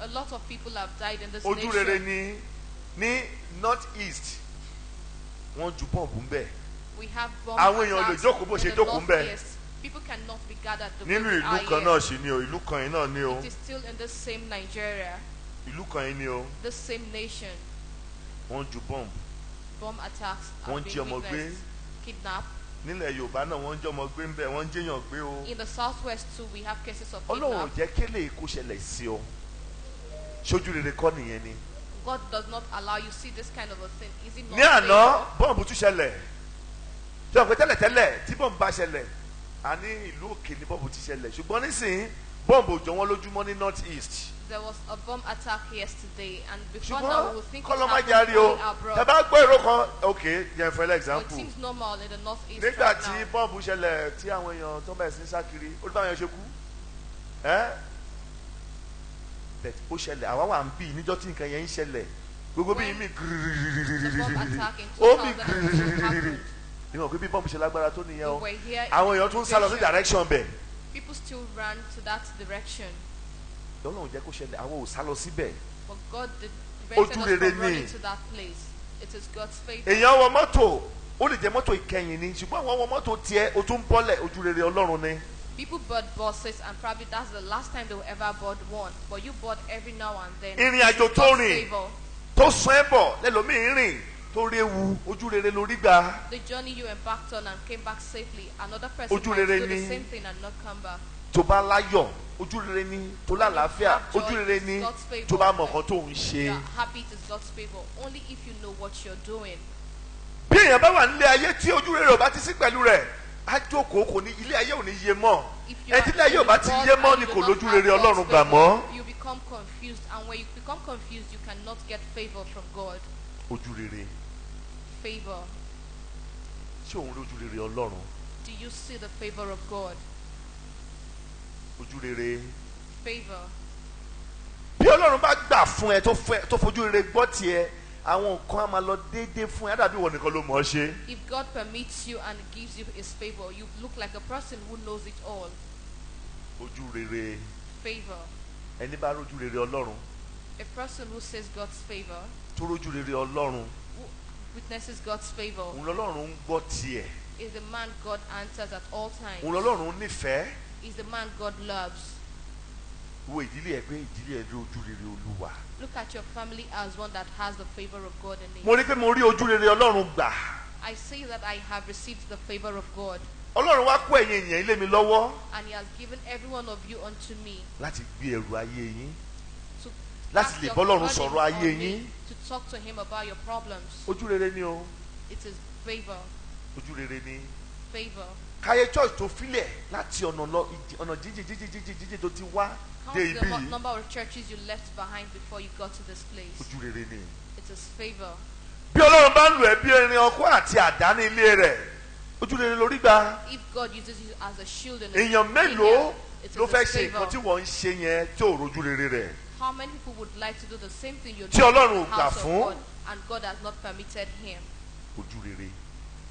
A lot of people have died in this Ojú rere nation. ni ní North East, wọ́n ju bọ́ǹbù ń bẹ̀. We have bomb Àwọn èèyàn lè attacks jókòó bó in ṣe the jókòó ń bẹ̀. northeast. People cannot be gathered the way Nínú we ìlú are kan here. náà sì ni o, ìlú kan yìí náà ni o, It is still in this same Nigeria, ìlú kan yìí ni o, this same nation. wọ́n ju bọ́ǹbù. Bomb attacks Wọ́n have jí been ọmọ gbé. witnessed. Kidnap. Nílẹ̀ Yorùbá náà wọ́n ń jọmọ gbé ń bẹ̀, wọ́n ń jẹ́yàn gbé o. In the southwest too, we have cases of Ọlọ́run ò kidnap. jẹ́ kélé kó ṣẹlẹ̀ sí ọ. Ṣojú rere kọ́ nìyẹn ni. God does not allow you see this kind of a thing. Is it not Ní àná favor? bọ́ǹbù tún ṣẹlẹ̀. Ṣé o pé tẹ́lẹ̀tẹ́lẹ̀ tí bọ́ǹbù bá ṣẹlẹ̀, a ní ìlú òkè ní bọ́ǹbù ti ṣẹlẹ̀, ṣùgbọ́n nísìnyí bọ́ǹbù ò jọ wọ́n lójúmọ́ ní North East. There was a bomb attack yesterday, and before now we Ṣùgbọ́n will think it kọ́lọ́májàre happened o, only abroad. tẹ bá gbọ́ èrò kan, ok, jẹ́ fún ẹ But it example. seems normal in the northeast Nígbà right tí now. bọ́ǹbù ṣẹlẹ̀ tí àwọn èèyàn tó bẹ̀rẹ̀ sí ní sá kiri, ó ní báwọn èèyàn ṣe kú. Ẹ́ bẹ̀t ó ṣẹlẹ̀, àwa wà ń bì níjọ́ tí nǹkan yẹn ń ṣẹlẹ̀, gbogbo bí mi The bomb gírírírírírírí attack in ó mi 2002 gírírírírírí. happened. Ìwọ̀n pé bí bọ́ǹbù ṣe lágbára tó nìyẹn o. We were here in Àwọn èèyàn tún sá lọ sí occupation. direction bẹ̀. People still ran to that direction, Ọlọ́run jẹ́ kó ṣẹlẹ̀, àwọn ò sá lọ síbẹ̀. but God did prevented Ojú us rere from ni. running to that place. It is God's favor. Èèyàn wọ mọ́tò, ó lè jẹ́ mọ́tò ìkẹyìn ni, ṣùgbọ́n àwọn wọ mọ́tò tiẹ̀ o tún bọ́lẹ̀, ojú rere Ọlọ́run ni. People bought buses and probably that's the last time they will ever board one. But you bought every now and then. Ìrìn àjò tó God's rìn favor. tó sún ẹ bọ̀ lẹ́lòmíì rìn tó rí ewu, ojú rere lórí gbà. The journey you embarked on and came back safely. Another person Ojú might rere do the ni. same thing and not come back. Tó bá láyọ̀, ojú rere ni. Tó lálàáfíà, Have joy, ojú rere it is ni. God's favor. Tó bá mọ nǹkan tó ń ṣe. You are happy, it is God's favor. Only if you know what you're doing. Bí èèyàn bá wà nílé ayé tí ojú rere ò bá ti sí pẹ̀lú rẹ̀, á jókòó, kò ní, ilé ayé ò ní yé mọ́. If you Ẹ are tí ilé ayé ò bá ti God yé mọ́ and ni you kò do not lójú have rere God's Ọlọ́run gbà favor, mọ́. you become confused, and when you become confused, you cannot get favor from God. Ojú rere. Favor. Ṣé òun rí ojú rere Ọlọ́run? Do you see the favor of God? Ojú rere. Favor. Bí Ọlọ́run bá gbà fún ẹ, tó fojú rere gbọ́ tiẹ̀, àwọn nǹkan á máa lọ déédéé fún ẹ, á dàbí ìwọ nìkan ló mọ̀ ọ́ ṣe. If God permits you and gives you his favor, you look like a person who knows it all. Ojú rere. Favor. Ẹni bá rójú rere Ọlọ́run, A person who says God's favor, tó rójú rere Ọlọ́run, who witnesses God's favor, òun lọ́lọ́run ń gbọ́ tiẹ̀, is the man God answers at all times. òun lọ́lọ́run nífẹ̀ẹ́. Is the man God loves. Wo ìdílé ẹ pé ìdílé ẹ rí ojú rere Olúwa. Look at your family as one that has the favor of God in it. Mo rí pé mo rí ojú rere Ọlọ́run gbà. I say that I have received the favor of God, Ọlọ́run wá kó ẹ̀yin èèyàn ilé mi lọ́wọ́ and He has given every one of you unto me láti gbé ẹrù ayé yín, to láti cast lè your bọ́lọ́run burdens sọ̀rọ̀ ayé on me, yín. to talk to Him about your problems. Ojú rere ni o. It is favor, Ojú rere ni. favor. Káyé church tó filẹ̀ láti ọ̀nà lọ ọ̀nà jíjìn jíjìn jíjìn jíjìn tó ti wá Count dé the ibí yìí. number of churches you left behind before you got to this place. Ojú rere ni. It is favor. Bí Ọlọ́run bá ń lò ẹ́ bí erin ọkọ́ àti àdá ní ilé rẹ̀, ojú rere lórí gbà. If God uses you as a shield and a Èèyàn mélòó it is ló fẹ́ his ṣe nǹkan favor. tí wọ́n ń ṣe yẹn tí ò rojú rere rẹ̀? How many people would like to do the same thing you're Tí doing Ọlọ́run in ò the gbà house of fún. God, and God has not permitted him? Ojú rere.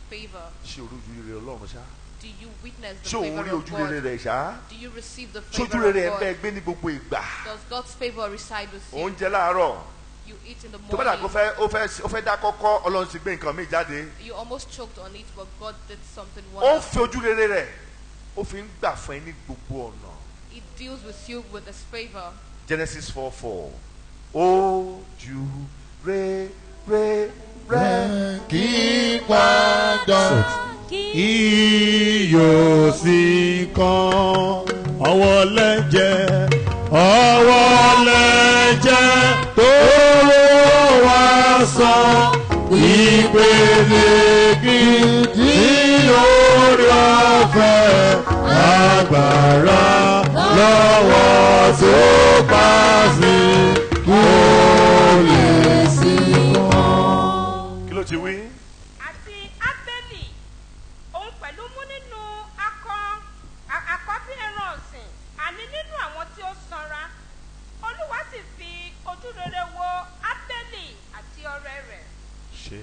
Favor. Ṣé o rójú rere Ọlọ́run ṣá? Do you witness the Ṣé òun favor rí of ojú rere God? rẹ̀ ṣá? Do you receive the Ṣojú favor rere ẹ̀ of bẹ́ẹ̀ God? gbé ní gbogbo ìgbà? Does God's favor reside with you? Òun jẹ láàárọ̀. You eat in the Tó bá dà kó morning. fẹ́ ó fẹ́ dá kọ́kọ́, Ọlọ́run ti gbé nǹkan míì jáde. You almost choked on it, but God did something Ó ń wonderful. fi ojú rere rẹ̀, ó fi ń gbà fún ẹ ní gbogbo ọ̀nà. He deals with you with his favor. Genesis 4:4. Ojú rere rẹ̀ Kí padà iyò sí kan ọwọ́ lẹ́jẹ̀, ọwọ́ lẹ́jẹ̀ tó wá san ìpele gidi orí ọ̀fẹ́ agbára lọ́wọ́ tó bá sí kó lè sí kan. Kí ló ti wí? Àti Ábélì òun pẹ̀lú mú nínú akọ àkọ́bí ẹran ọ̀sìn, àní nínú àwọn tí ó sanra. Olúwa sì fi ojú rere wo Ábélì àti ọrẹ rẹ̀. Ṣe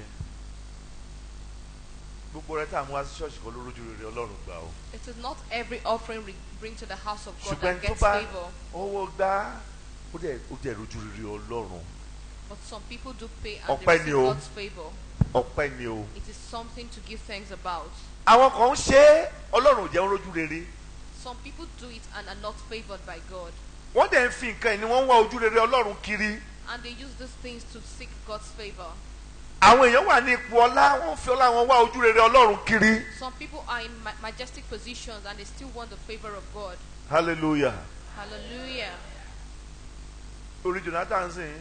gbogbo rẹ tá à ń wá sí ṣọ́ọ̀ṣì kan ló rójú rere Ọlọ́run gbà o. It is not every offering we bring to the house of God Ṣùgbọ́n that ẹni tó gets bá favor. owó gbá, ó dẹ̀ rójú rere Ọlọ́run. But some people do pay and they Ọpẹ́ ni receive o. God's favor. Ọpẹ́ ni o. It is something to give thanks about. Àwọn kan ń ṣe é, Ọlọ́run ò jẹ́ ń rójú rere. Some people do it and are not favored by God. Wọ́n dẹ̀ ń fi nǹkan ẹ̀ ni wọ́n ń wá ojú rere Ọlọ́run kiri. And they use these things to seek God's favor. Àwọn èèyàn wà ní ipò ọlá, wọ́n ń fi ọlá wọn wá ojú rere Ọlọ́run kiri. Some people are in majestic positions and they still want the favor of God. Hallelujah. Hallelujah. Orí Jonathan sìn,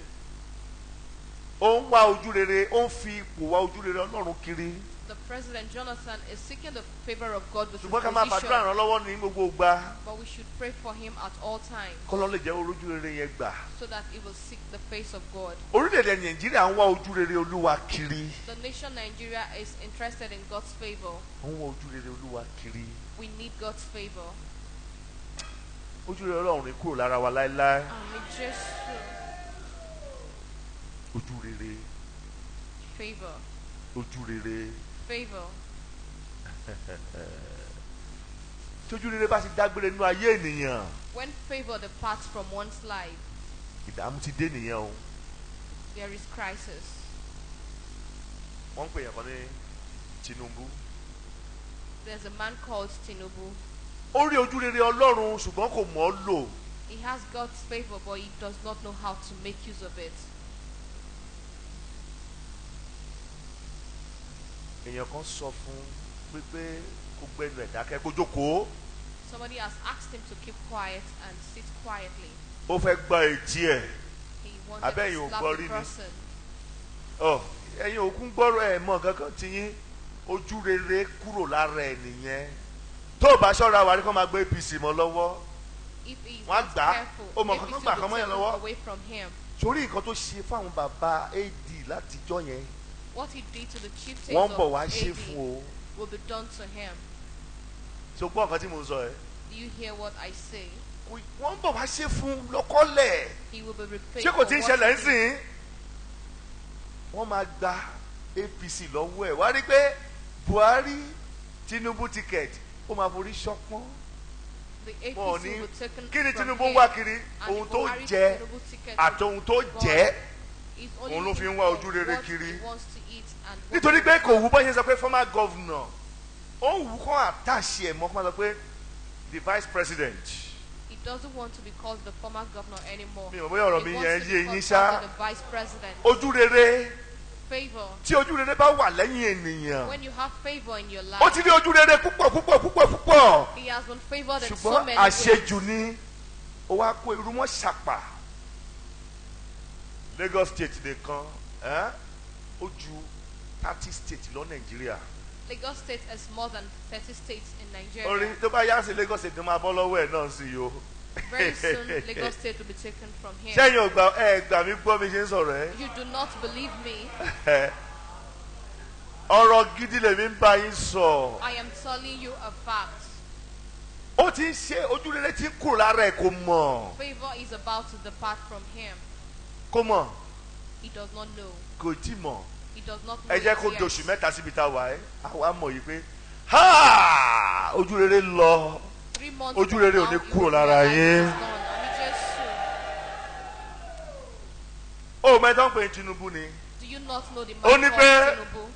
ó ń wá ojú rere, ó ń fi ipò wá ojú rere Ọlọ́run kiri. The President Jonathan is seeking the favor of God with his Ṣùgbọ́n ká máa fàdúrà position. ràn lọ́wọ́ ní gbogbo ìgbà, But we should pray for him at all times kọ́lọ́ lè jẹ́ orójú rere yẹn gbà. so that he will seek the face of God. Orílẹ̀-èdè Nàìjíríà ń wá ojú rere Olúwa kiri. The nation Nigeria is interested in God's favor. Ó ń wá ojú rere Olúwa kiri. We need God's favor. Ojú rere Ọlọ́run ní kúrò lára wa láéláé. Àmín Jésù. Ojú rere. Favor. Ojú rere. Favor. Tí ojú rere bá ti dágbére nínú ayé ènìyàn, When favor departs from one's life, ìdààmú ti dé nìyẹn o. there is crisis. Wọ́n ń pè yàn kan ní Tinubu. There's a man called Tinubu. Ó rí ojú rere Ọlọ́run ṣùgbọ́n kò mọ̀ ọ́ lò. He has God's favor, but he does not know how to make use of it. Èèyàn kan sọ fún pé kó gbẹnu ẹ̀ dákẹ́ kó jókòó. Somebody has asked him to keep quiet and sit quietly. Ó fẹ́ gba etí ẹ̀. He wanted Abẹ́ to yìí ò slap gbọ́ the rí ni. person. Ọ ẹ̀yin òkú ń gbọ́rọ̀ ẹ̀ mọ̀ kankan ti yín. Ojú rere kúrò lára ẹ̀ nìyẹn. Tó o bá ṣọ́ra wà ní kó máa gbé APC mọ́ lọ́wọ́. If he is Wọ́n á not gbà á. careful, Ó mọ̀ APC nǹkan tó gbà will kan mọ́ be yẹn taken lọ́wọ́. away from him. Torí nǹkan tó ṣe fáwọn bàbá AD látijọ́ yẹn. What he did to the chieftains Wọ́n ń bọ̀ of wá ṣe AD fún o. will be done to him. Ṣo gbọ́ nǹkan tí mo ń sọ ẹ̀? Do you hear what I say? Wọ́n ń bọ̀ wá ṣe fún lọ́kọ́lẹ̀. He will be repaid. Ṣé kò for tí ń what ṣẹlẹ̀ he ń did. sìn? Wọ́n máa gba APC lọ́wọ́ ẹ̀. Wá rí pé Buhari Tinubu ticket ó máa forí ṣọpọ́n. The Wọn ò APC ní will be taken kí ni from Tinubu ń him. wá kiri? And Ohun the tó Buhari jẹ Tinubu ticket àti will ohun tó be jẹ́ gone. He's only òun ló fi ń looking wá for ojú rere what kiri. he wants to eat and what Nítorí he pé kò wú bọ́ ṣe sọ pé former governor ó ń wù kán àtàṣe ẹ̀ mọ́ kó máa sọ pé the vice president. He doesn't want to be called the former governor anymore. Mi ò mọ̀ bóyá ọ̀rọ̀ He mi wants yẹn to be yé yín called ṣá. after the vice president. Ojú rere Favor. tí ojú rere bá wà lẹ́yìn ènìyàn. When you have favor in your Ó life, ti rí ojú rere púpọ̀ púpọ̀ púpọ̀ púpọ̀. he has been favored in so Ṣùgbọ́n many ways. àṣejù ni ó wá kó irú mọ́ ṣàpà. Lagos state nìkan ó ju 30 state lọ Nàìjíríà. Lagos State has more than 30 states in Nigeria. Orí tó bá yá sí Lagos state ló máa bọ́ lọ́wọ́ ẹ̀ náà sí i o. Very soon, Lagos State will be taken from him. Ṣẹ́yìn ò gbà ẹ gbà mí gbọ́ mi ṣe ń sọ̀rọ̀ ẹ́. You do not believe me. Ọ̀rọ̀ gidi lèmi ń bá yín sọ. I am telling you a fact. Ó ti ń ṣe ojú rere tí ń kúrò lára ẹ̀ kò mọ̀. Favor is about to depart from him. Kò mọ̀ He does not know. kò tí mọ̀. He does not know. Ẹ jẹ́ kó it yet. doṣù mẹ́ta síbi tá a wà ẹ́. Àwa mọ̀ yìí pé ha ojú rere lọ. 3 months Ojú from rere ò now, ní you kúrò will lára realize yín. it's gone. Àmì Jésù. Ó mọ ẹjọ́ ń pè ní Tinubu ni. Do you not know the Ó man ní called pé- Tinubu?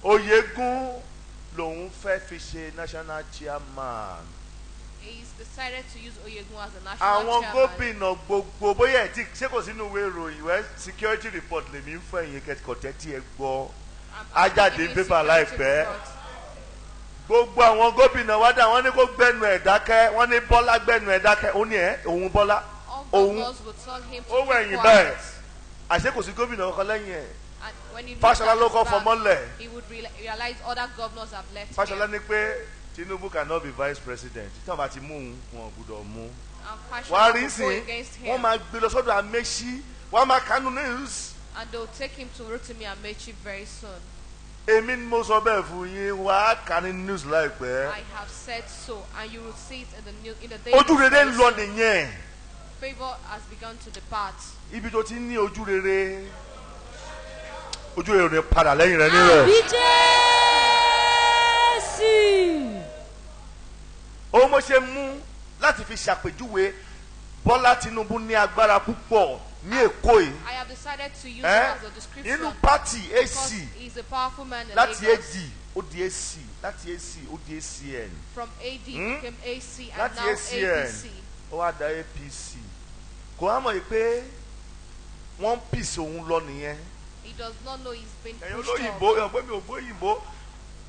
Oyègùn lòun fẹ́ fi ṣe national chairman. He's decided to use Oyegun as a national Àwọn chairman. gómìnà gbogbo bóyá ẹ̀ tí ṣé kò sínú ìwé ìròyìn wẹ́ security report lèmi ń fẹ́ yín kẹ́kọ̀tẹ́ tí ẹ gbọ́. I'm Á jáde giving pépà security láìpẹ́. report. Gbogbo àwọn gómìnà wá dà wọ́n ní kó gbẹnu ẹ̀ dákẹ́ wọ́n ní Bọ́lá gbẹnu ẹ̀ dákẹ́ ó ní ẹ̀ òun Bọ́lá All òun governors will tell him to ó keep wẹ̀yìn quiet. bẹ́ẹ̀ àṣé kò sí gómìnà kankan lẹ́yìn ẹ̀. And when he looked Fáṣọlá at ló his kọ́ back, fọmọ́lẹ̀. he would realize other governors have left Fáṣọlá him. ní pé Tinubu cannot be vice president tí wọ́n bá ti mú òun wọn ò gbúdọ̀ mú. And Wàá Fashola rí will go sìn against wọ́n him. máa gbé lọ sọ́dọ̀ Amechi wọ́n máa kánú news. And they'll take him to Rotimi Amechi very soon. Èmi ni mo sọ bẹ́ẹ̀ fún yín wàá kà ní news láìpẹ́. I have said so, and you will see it in the new in the day. Ojú rere ń lọ nìyẹn. Favor has begun to depart. Ibi tó ti ní ojú rere ojú rere ò ní padà lẹ́yìn rẹ nílẹ̀. Àmì Jésù. Ohun mo ṣe mú láti fi ṣàpèjúwe Bọ́lá Tinubu ní agbára púpọ̀ ní Èkó yìí. I have decided to use Eh? him as a description Nínú pátì because AC he's a powerful man in láti Lagos. AD ó di AC láti AC ó di ACN From AD Hmm? became AC and láti now ACN APC. ó wá da APC kò wá mọ̀ yìí pé wọ́n ń pìsì òun lọ nìyẹn. He does not know he's been Ẹ̀yin pushed olóyìnbó off. ẹ̀ pé mi ò gbóyìnbó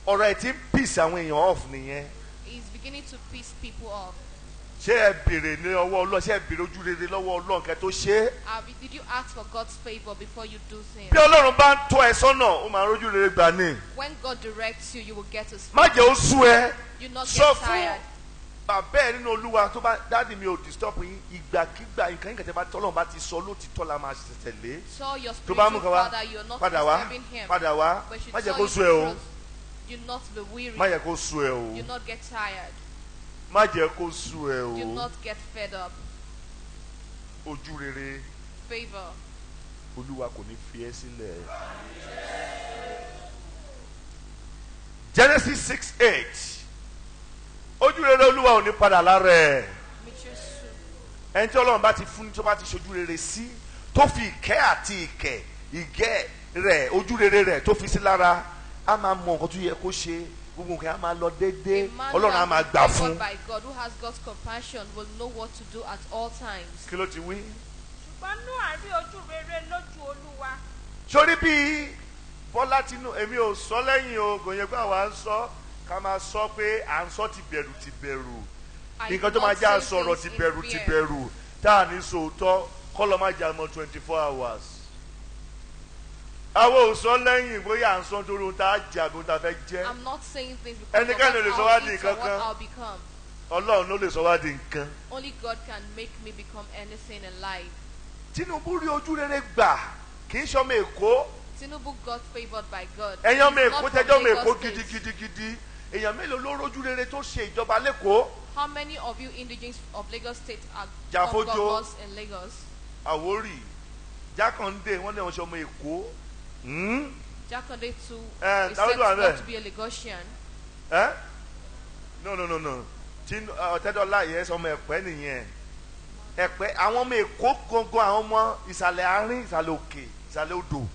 ọ̀rọ̀ ẹ̀ ti ń pìsì àwọn èèyàn off nìyẹn. He's beginning to piss people off. Ṣé ẹ béèrè ní ọwọ́ Ọlọ́run ṣé ẹ béèrè ojú rere lọ́wọ́ Ọlọ́run kẹ́ tó ṣe é? Did you ask for God's favor before you do things? Bí Ọlọ́run bá ń tọ́ ẹ sọ́nà ó máa rójú rere gbà ní. When God directs you, you will get his Má jẹ́ ó sú ẹ. You not Sọ get fún tired. bàbá ẹ nínú Olúwa tó bá dáàdì mi ò disturb yín ìgbàkigbà nǹkan yín kẹtẹ bá tọ́lọ́run bá ti sọ lótìtọ́ la máa tẹ̀lé. Tell your Tó bá mú spiritual kan wá father you're not padà wá disturbing him. padà wá But you má jẹ́ tell kó you sú the ẹ o truth. You not be weary. má jẹ́ kó sú ẹ o You not get tired. má jẹ́ kó sú ẹ You o not get fed up. ojú rere Favor. Olúwa kò ní fi ẹ́ sílẹ̀. Genesis 6:8 ojú rere Olúwa ò ní padà lára ẹ̀. Ẹni tí Ọlọ́run bá ti fún tó bá ti ṣojú rere sí tó fi ìkẹ́ àti ìkẹ́ ìgẹ́ rẹ̀ ojú rere rẹ̀ tó fi sí lára á máa mọ nǹkan tó yẹ kó ṣe gbogbo nǹkan á máa lọ déédéé A man who Ọlọ́run á has máa been gbà favored fún. by God, who has God's compassion, will know what to do at all times. Kí ló ti wí? Ṣùgbọ́n Nóà rí ojú rere lójú Olúwa. Sórí bí Bọ́lá Tinú, èmi ò sọ lẹ́yìn o, kò yẹ pé àwa ń sọ ká máa sọ pé à ń sọ ti bẹ̀rù ti bẹ̀rù. I Nǹkan do tó máa not já say sọ̀rọ̀ things ti in bẹ̀rù ti fear. bẹ̀rù tá à ní sòótọ́ kọ́ lọ́ máa jà mọ́ 24 hours. Àwọn ò sọ lẹ́yìn bóyá à ń sọ torí ohun tá a jẹ àbí ohun tá a fẹ́ jẹ́. I'm not saying things because of Ẹnikẹ́ni ò lè what sọ wá I'll di eat or nǹkan what kan. I'll become. Ọlọ́run ló lè sọ wá di nǹkan. Only God can make me become anything in life. Tinubu rí ojú rere gbà, kì í ṣọmọ Èkó. Tinubu got favored by God. Ẹ̀yin ọmọ He's Èkó not from tẹjọ́ ọmọ Lagos Èkó State. gidigidigidi, èèyàn mélòó ló rójú rere tó ṣe ìjọba l'Ékòó? How many of you indigenes of Lagos State are Jàfójó. governors in Lagos? Àwórì, Jákàndé, wọ́n ní wọ́n ṣe ọmọ Èkó. Hmm? Jakande too Eh, is ta ló said wà not ńbẹ̀? to be a Lagosian. Eh? No, no, no, no. Ọ̀tẹ́dọ́lá yẹn sọmọ Ẹ̀pẹ́ nìyẹn. Ẹ̀pẹ́, àwọn ọmọ Èkó gangan, àwọn ọmọ ìsàlẹ̀ àárín, ìsàlẹ̀ òkè, ìsàlẹ̀ odò.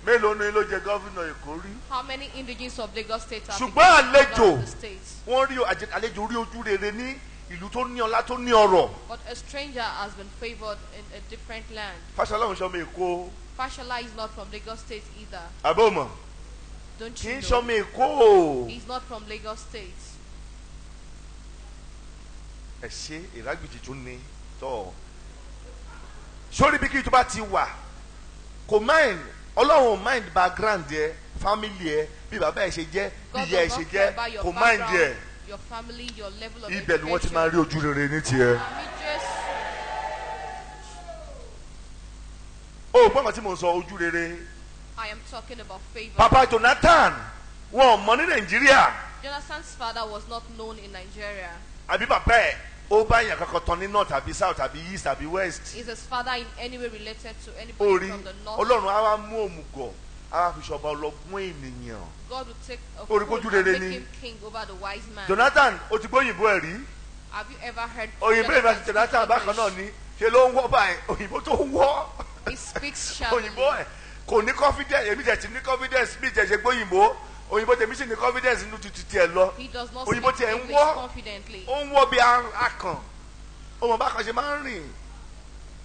Mélòó ni ló jẹ gọ́vùnà Èkó rí? How many indigenes of Lagos State are Ṣùgbọ́n becoming àlejò governor of the state? wọ́n rí àlejò rí ojú rere ní ìlú tó ní ọlá tó ní ọrọ̀. But a stranger has been favored in a different land. Fáṣọlá òun ṣọmọ Èkó. Fashola is not from Lagos State either. Àbọ̀mọ̀ Don't kì you í know? ṣọmọ Èkó. He's not from Lagos State. Ẹ ṣe ìrágbìjì tún ni tọ́ sórí bí kí tó bá ti wà kò mind. Ọlọ́run ò mind background ẹ, family ẹ, bí bàbá ẹ ṣe jẹ́, bí God ìyá ẹ does ṣe not care jẹ́, about your kò mind ẹ. background, your family, your level of Ibẹ̀ ni wọ́n ti máa education. rí ojú rere ní tiẹ̀. Àmì Jésù. O gbọ́n kan tí mo ń sọ, ojú rere. I am talking about favor. Bàbá Jonathan, wọn ò mọ̀ ní Nàìjíríà. Jonathan's father was not known in Nigeria. Àbí bàbá ẹ̀ ó bá èèyàn kankan tán ní north àbí south àbí east àbí west? Is his father in any way related to anybody Orí from the north? Ọlọ́run á wá mú òmùgọ̀, á wá fi ṣọba ọlọ́gbọ́n ènìyàn. God will take a Orí fool kójú and rere make ni. him king over the wise man. Jonathan, o ti gbóyìnbó ẹ̀ rí? Have you ever heard Òyìnbó ìbá ti Jonathan Jonathan speak bákan náà English? ni ṣe ló ń wọ́ báyìí, òyìnbó tó ń wọ́. He speaks sharply. Òyìnbó ẹ̀ kò ní confidence. Èmi tẹ̀ ti ní confidence bí ìjẹ̀ ṣe gbóyìnbó, òyìnbó tèmi sì ní confidence nínú tuntun tiẹ̀ lọ. He does not Òyìnbó speak tiẹ̀ ń English wọ́. confidently. Ó ń wọ́ bí akàn, ọmọ bákan ṣe máa ń rìn,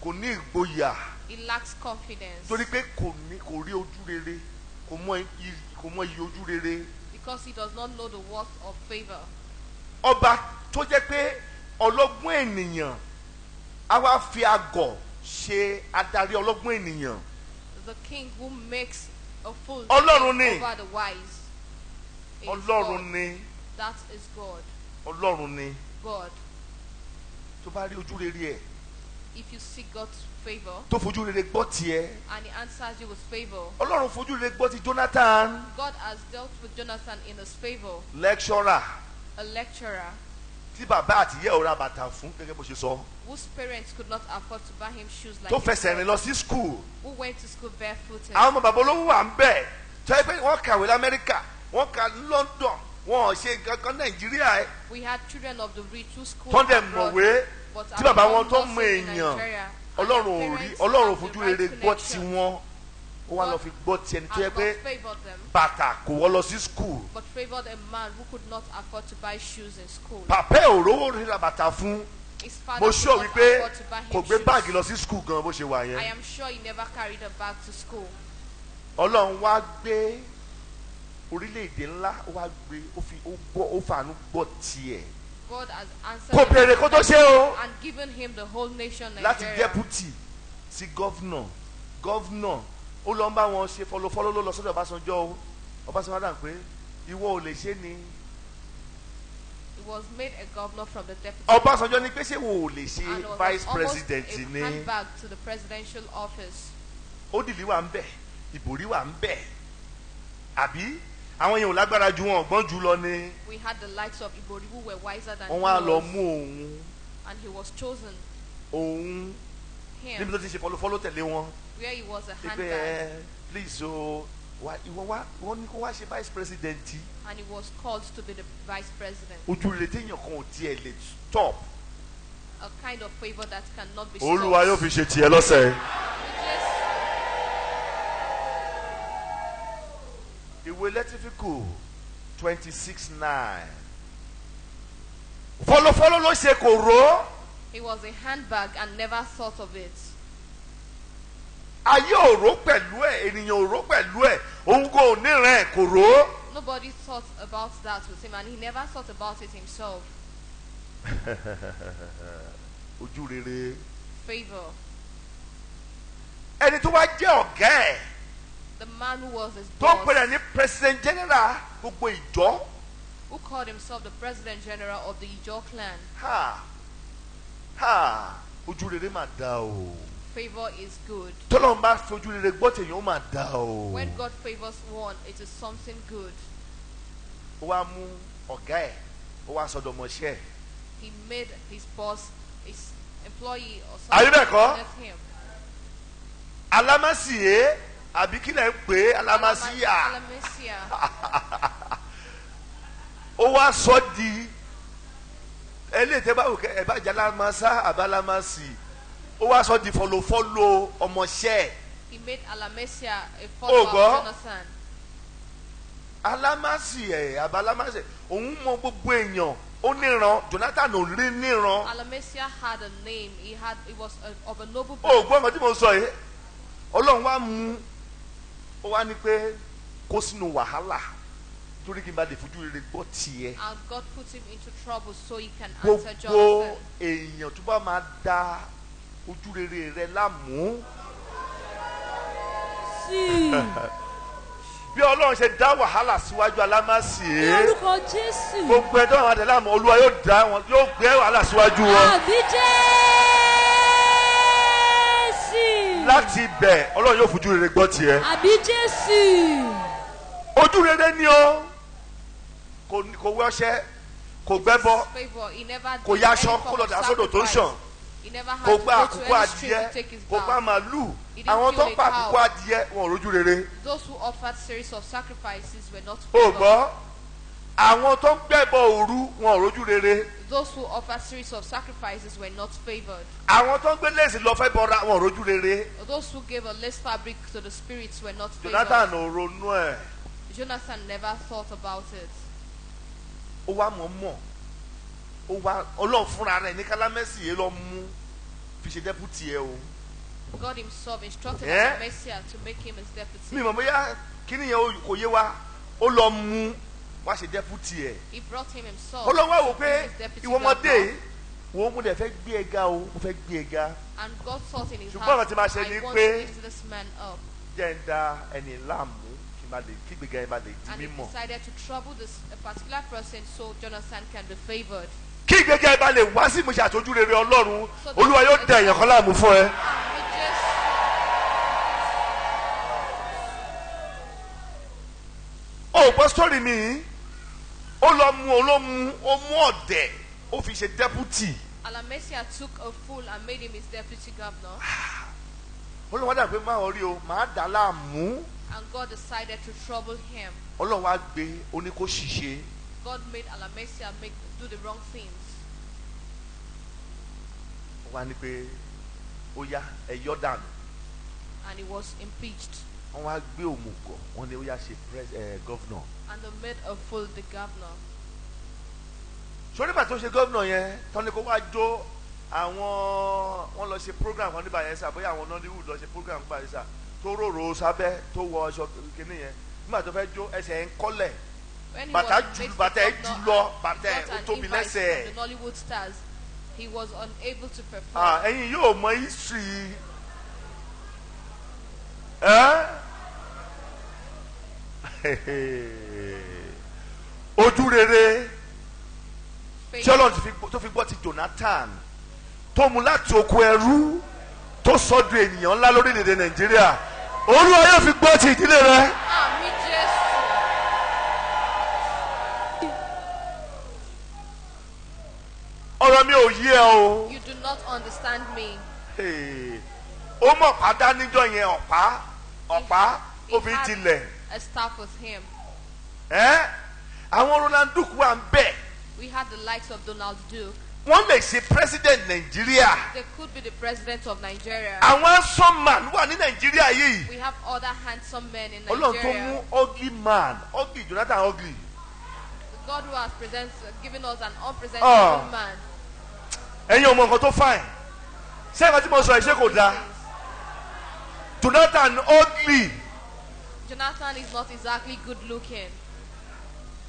kò ní ìgboyà. He lacks confidence Torí pé kò ní, kò rí ojú rere, kò mọ iye ojú rere. because he does not know the worth of favor. Ọba tó jẹ́ pé ọlọ́gbọ́n ènìyàn á wá fi àgọ̀ ṣe adarí ọlọ́gbọ́n ènìyàn. The king who makes a fool Ọlọ́run king ni. over the wise is Ọlọ́run God. ni. That is God. Ọlọ́run ni. God. Tó bá rí ojú rere ẹ̀, If you seek God's favor tó fojú rere gbọ́ tiẹ̀. and he answers you with favor, Ọlọ́run fojú rere gbọ́ ti Jonathan. God has dealt with Jonathan in his favor, Lecturer a lecturer tí bàbá àtìyẹ́ ò ra bàtà fún gẹ́gẹ́ bó ṣe sọ, whose parents could not afford to buy him shoes like tó fẹsẹ̀ himself, rìn lọ sí school. who went to school barefooted. Àwọn ọmọ bàbá olówó wà ń bẹ̀ tó yẹ pé wọ́n kàwé lamẹ́ríkà, wọ́n kà ní London, wọn ò ṣe nǹkan kan Nàìjíríà ẹ̀. We had children of the rich who schooled Tó dẹ̀ abroad, mọ̀wé but tí have bàbá wọn become tó mọ nothing in èèyàn. Nigeria, and Ọlọ́run their ò rí, parents Ọlọ́run have the fojú right rere gbọ́ connection. tiwọn, ó wá lọ fi gbọ́ ti ẹni tó yẹ Has pé not favored them, bàtà kò wọ́ lọ sí school. but favored a man who could not afford to buy shoes in school. Bàbá ẹ̀ ò rówó ra bàtà fún. His father Mo could sọ not wípé afford to buy kò him gbé shoes. báàgì lọ sí school gan bó ṣe wà I yẹn. am sure he never carried a bag to school. Ọlọ́run wá gbé orílẹ̀-èdè ńlá, ó wá gbé, ó fi, ó gbọ́, ó fàánú gbọ́ tiẹ̀. God has answered Kò him béèrè kó tó ṣe o. and given him the whole nation Láti Nigeria. deputy sí gọ́vnọ̀, gọ́vnọ̀ ó lọ ń bá wọn ṣe fọlọfọlọ, ló lọ sọ́dọ̀ Ọbásanjọ́ o. Ọbásanjọ́ dà pé ìwọ ò lè ṣe ni. He was made a governor from the deputy Ọbásanjọ́ ní pé ṣé wo ò lè ṣe and was vice almost president a ni. handbag to the presidential office. Ódìlí wà ń bẹ̀, Ìbòrí wà ń bẹ̀, àbí àwọn yẹn ò lágbára ju wọn, ọ̀gbọ́n jù lọ ni? We had the likes of Ibori who were wiser than Wọ́n he wá lọ was, mú òun and he was chosen. òun Him, níbi tó ti ṣe fọlọfọlọ tẹ̀lé wọn. where he was a Pé handbag, ẹ please o, wa ìwọ wá, wọ́n ní kó wá ṣe vice president. and he was called to be the vice president. Ojú rere téèyàn kan ò tiẹ̀ lè stop. A kind of favor that cannot be stopped. Olúwa yóò fi ṣe tiẹ̀ lọ́sẹ̀. Just Ìwé lẹ́tífíkù 26:9. Fọlọfọlọ ló ṣe kò ró. He was a handbag and never thought of it. Ayé ò ró pẹ̀lú ẹ̀, ènìyàn ò ró pẹ̀lú ẹ̀, òun kò níran ẹ̀ kò ró. Nobody thought about that with him, and he never thought about it himself. Ojú rere. Favor. Ẹni tó wá jẹ́ ọ̀gá ẹ̀ The man who was his tó ń boss, pèrè ní president general gbogbo ìjọ. who called himself the president general of the Ijaw clan. Ha ha, ojú rere mà dá o. Favor is good. Tọ́lọ́run bá fojú rere gbọ́ tèèyàn ó mà dá o. When God favors one, it is something good. Ó wá mú ọ̀gá ẹ̀, ó wá sọ̀dọ̀ ọmọọṣẹ́ ẹ̀. He made his boss his employee or Àbí something. bẹ́ẹ̀ kọ́? That's him. Alámásìyé àbí kílẹ̀ ń pè é alámásíyà. Alamesia. Ó wá sọ di eléyìí tẹ́ bá wò kẹ́ ẹ bá jẹ́ alámásá àbí alámásì. Ó wá sọ di fọlọ́fọlọ́ ọmọọṣẹ́ ẹ̀. He made Alamesia a follower gbọ́? of Jonathan. Alámásì ẹ̀ àbí alámásì òun mọ gbogbo èèyàn ó níran, Jonathan ò rí níran. Alamesia had a name. He was of a noble Ó birth. gbọ́ nǹkan tí mo sọ yìí. Ọlọ́run wá mú ó wá ní pé kó sínú wàhálà torí kí n bá lè fojú rere gbọ́ tiẹ̀. And God put him into trouble so he can answer Gbogbo Jonathan. èèyàn tó bá máa da ojú rere rẹ láàmú. Bí Ọlọ́run ṣe dá wàhálà síwájú alámásì Ní é orúkọ Jésù. gbogbo ẹ tó máa dẹ láàmú, Olúwa yóò dá wọn, yóò gbé wàhálà síwájú wọn. Àbí Jésù. Láti ibẹ̀ Ọlọ́run yóò fojú rere gbọ́ tiẹ̀. Àbí Jésù. Ojú rere ni o, kò wẹ ọṣẹ, kò gbẹ́bọ, Favor. He never kò did yaṣọ any kó form lọ of dà sódò tó ń sacrifice. ṣàn, He never had kò to gba go to àkùkọ any stream adìẹ, to take his kò gba bath. màálù. He didn't Àwọn tó kill a pa cow. àkùkọ adìẹ wọn ò rójú rere. Those who offered series of sacrifices were not O favored. gbọ́, àwọn tó ń gbẹ́bọ òru wọn ò rójú rere. Those who offered series of sacrifices were not favored. Àwọn tó ń gbé léèsì lọ fẹ́ bọra wọn ò rójú rere. Those who gave a lace fabric to the spirits were not favored. Jonathan ò ronú ẹ̀. Jonathan never thought about it. Ó wá mọ̀ mọ̀, ó wá Ọlọ́run fúnra rẹ̀ ní kálámẹ́sì yìí lọ mú fi ṣe dẹ́pútì ẹ o. God himself instructed Eh? Alamesia to make him his deputy. Mi mọ̀ bóyá kíní yẹn kò yé wa, ó lọ mú wá ṣe dẹ́pútì ẹ̀. He brought him himself. Ọlọ́run wá wò to pé be his deputy ìwọ ọmọdé governor. yìí, wo mo dẹ̀ fẹ́ gbé ẹ ga o, mo fẹ́ gbé ẹ ga. And God thought in his Ṣùgbọ́n heart, ọ̀rọ̀ tí máa ṣe I ni want pé- to lift this man up. Jẹ́ ń da ẹni láàmú kí n bá lè kí gbéga yẹn bá lè di And he mímọ̀. decided to trouble this a particular person so Jonathan can be favored. Kí gbéga yẹn bá lè wá sí ìmúṣẹ àtọ́jú rere Ọlọ́run, So that- Olúwa yóò da èèyàn kan láàmú fún ẹ. It just O gbọ́ sórí mi yìí, ó lọ mú ó ló mú ó mú ọ̀dẹ̀ ó fi ṣe dẹ́pútì. Alamesia took a fool and made him his deputy governor. Ọlọ́run wá dà pé máa rí o, màá dà á láàmú. And God decided to trouble him. Ọlọ́run wá gbé ó ní kó ṣìṣe. God made Alamesia do the wrong things. Ó wá ní pé ó yá ẹ yọ́ dànù. And he was impeached. Wọ́n wá gbé òmùgọ̀, wọ́n ní ó yá ṣe governor. And they made a fool the governor. Sórí ìgbà tó ṣe gómìnà yẹn tán ni kó wá jó àwọn, wọ́n lọ ṣe program kan nígbà yẹn sà, bóyá àwọn Nollywood lọ ṣe program nígbà yẹn sà, tó rorò sábẹ́ tó wọ aṣọ kínní yẹn, nígbà tó fẹ́ jó ẹsẹ̀ ẹ̀ ń kọ́lẹ̀. When he Bàtà was jù made the bàtà ẹ̀ governor jù lọ, and bàtà ẹ̀ got ó an tóbi invite lẹ́sẹ̀. from the Nollywood stars, he was unable to perform. Ah, ẹ̀yin yóò mọ history ẹ́ ojú rere tí Favor. Ọlọ́run tó fi gbọ́ ti Jonathan tó mú láti oko ẹrú tó sọ di ènìyàn ńlá lórílẹ̀‐èdè Nàìjíríà, Olúwa yóò fi gbọ́ ti ìdílé rẹ. Àmín Jésù. Ọ̀rọ̀ mi ò yé ẹ o. You do not understand me. Hey, ó mọ̀ ọ̀pá níjọ́ yẹn, ọ̀pá ọ̀pá He ó fi had tilẹ̀. a staff with him. Ẹ́ àwọn Roland Duke wà ń bẹ̀, We had the likes of Donald Duke. wọ́n lè ṣe president Nàìjíríà. They could be the president of Nigeria. Àwọn handsome man wà ní Nàìjíríà yìí. We have other handsome men in Ọlọ́run tó Nigeria. mú ugly man, ugly Jonathan ugly. God who has given us an unpresentable man. Ẹ̀yin ò mọ nǹkan tó fine. Ṣé nǹkan tí mo sọ yìí ṣé kò dáa? Jonathan ugly. Jonathan is not exactly good looking.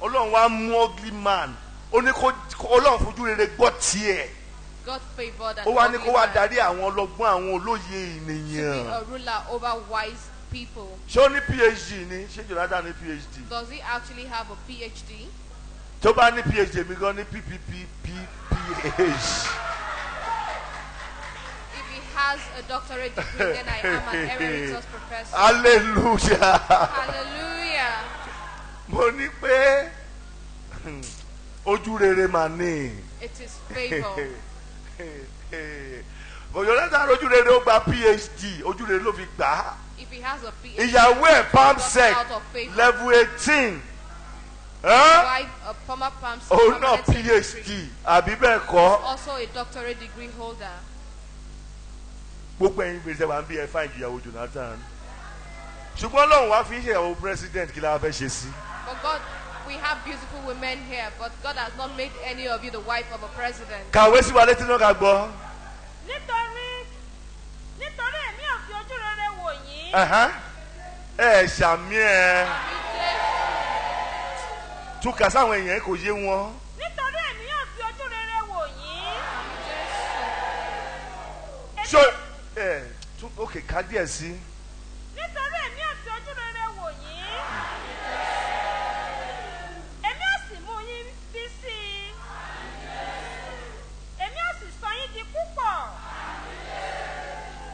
Ọlọ́run wá mú ugly man. Ó ní kó Ọlọ́run fojú rere gbọ́ tiẹ̀. God favored an Ó wá ní ugly kó wá man darí àwọn ọlọ́gbọ́n àwọn olóye to be ènìyàn. a ruler over wise people. Ṣé ó ní PhD ni? Ṣé Jonathan ní PhD? Does he actually have a PhD? Tó bá ní PhD èmi gan ní PPPPPH. If he has a doctorate degree, then I am an emeritus professor. Hallelujah. Hallelujah. Mo ní pé ojú rere mà ní. It is favor. But Jonathan ojú rere ó gba PhD, ojú rere ló fi gbà á. If he has a PhD, Ìyàwó ẹ̀ got PAMSEC out of favor. level 18. Wife, a former PAMSEC, Òun náà permanent secretary, PhD àbí bẹ́ẹ̀ kọ́. also a doctorate degree holder. Gbogbo ẹ̀yin gbèsè wa ń bí ẹ fáìn ju ìyàwó Jonathan. Ṣùgbọ́n Ọlọ́run wá fi ń ṣe ìyàwó president kí la fẹ́ ṣe sí. But God, we have beautiful women here, but God has not made any of you the wife of a president. Kàwé sí wa létí náà ká gbọ́. Nítorí èmi ò fi ojú rere wò yín. Ẹ̀hán. Ẹ ṣàmì ẹ. Túkà sáwọn èèyàn kò yé wọn. Nítorí èmi ò fi ojú rere wò yín. Ṣó ẹ tún òkè ká díẹ̀ sí. Nítorí èmi ò fi ojú rere wò yín. Èmi ò sì mú yín bí sí i. Èmi ò sì sọ yín di púpọ̀.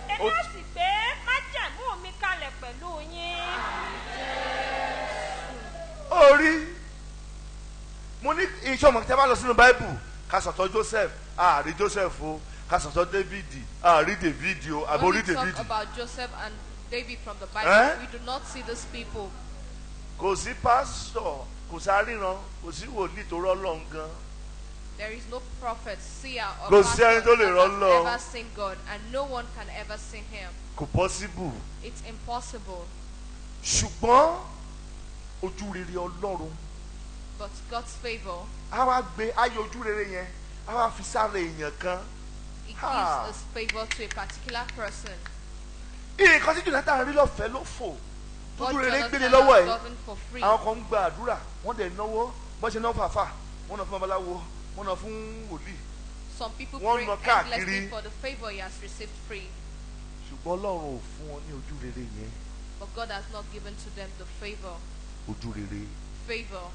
Èmi ò sì gbé májẹ̀mú mi kalẹ̀ pẹ̀lú yín. Orí mo ní iṣẹ́ ọmọ tí a bá lọ sínú Báíbù ká sọ̀tọ̀ Joseph àárí Joseph o, ká sọ̀tọ̀ David àárí David o, àbí When orí we talk David. about Joseph and David from the Bible, Eh? we do not see these people. Kò sí pásítọ̀, kò sáríran, kò sí wòlíì tó rọ́lọ́run gan. There is no prophet, seer, or Kò sí pastor ẹni tó lè that rọ́ has Ọlọ́run. ever seen God, and no one can ever see him. Kò possible. It's impossible. Ṣùgbọ́n ojú rere Ọlọ́run But God's favor, á wá gbé ayé ojú rere yẹn á wá fi sára èèyàn kan. it Ha. gives us favor to a particular person. Nǹkan tí Jonathan rí lọ́fẹ̀ẹ́ ló fò What tójú rere gbélé Jonathan lọ́wọ́ has ẹ̀. gotten for free. Àwọn kan ń gba àdúrà, wọ́n dẹ̀ náwó, bọ́n ṣe náwó fàáfà, wọ́n náà fún babaláwo, wọ́n náà fún wòlíì. Some people Wọ́n pray nà káàkiri. endlessly for the favor he has received free, Ṣùgbọ́n Ọlọ́run ò fún wọn ní ojú rere yẹn. but God has not given to them the favor. Ojú rere. Favor.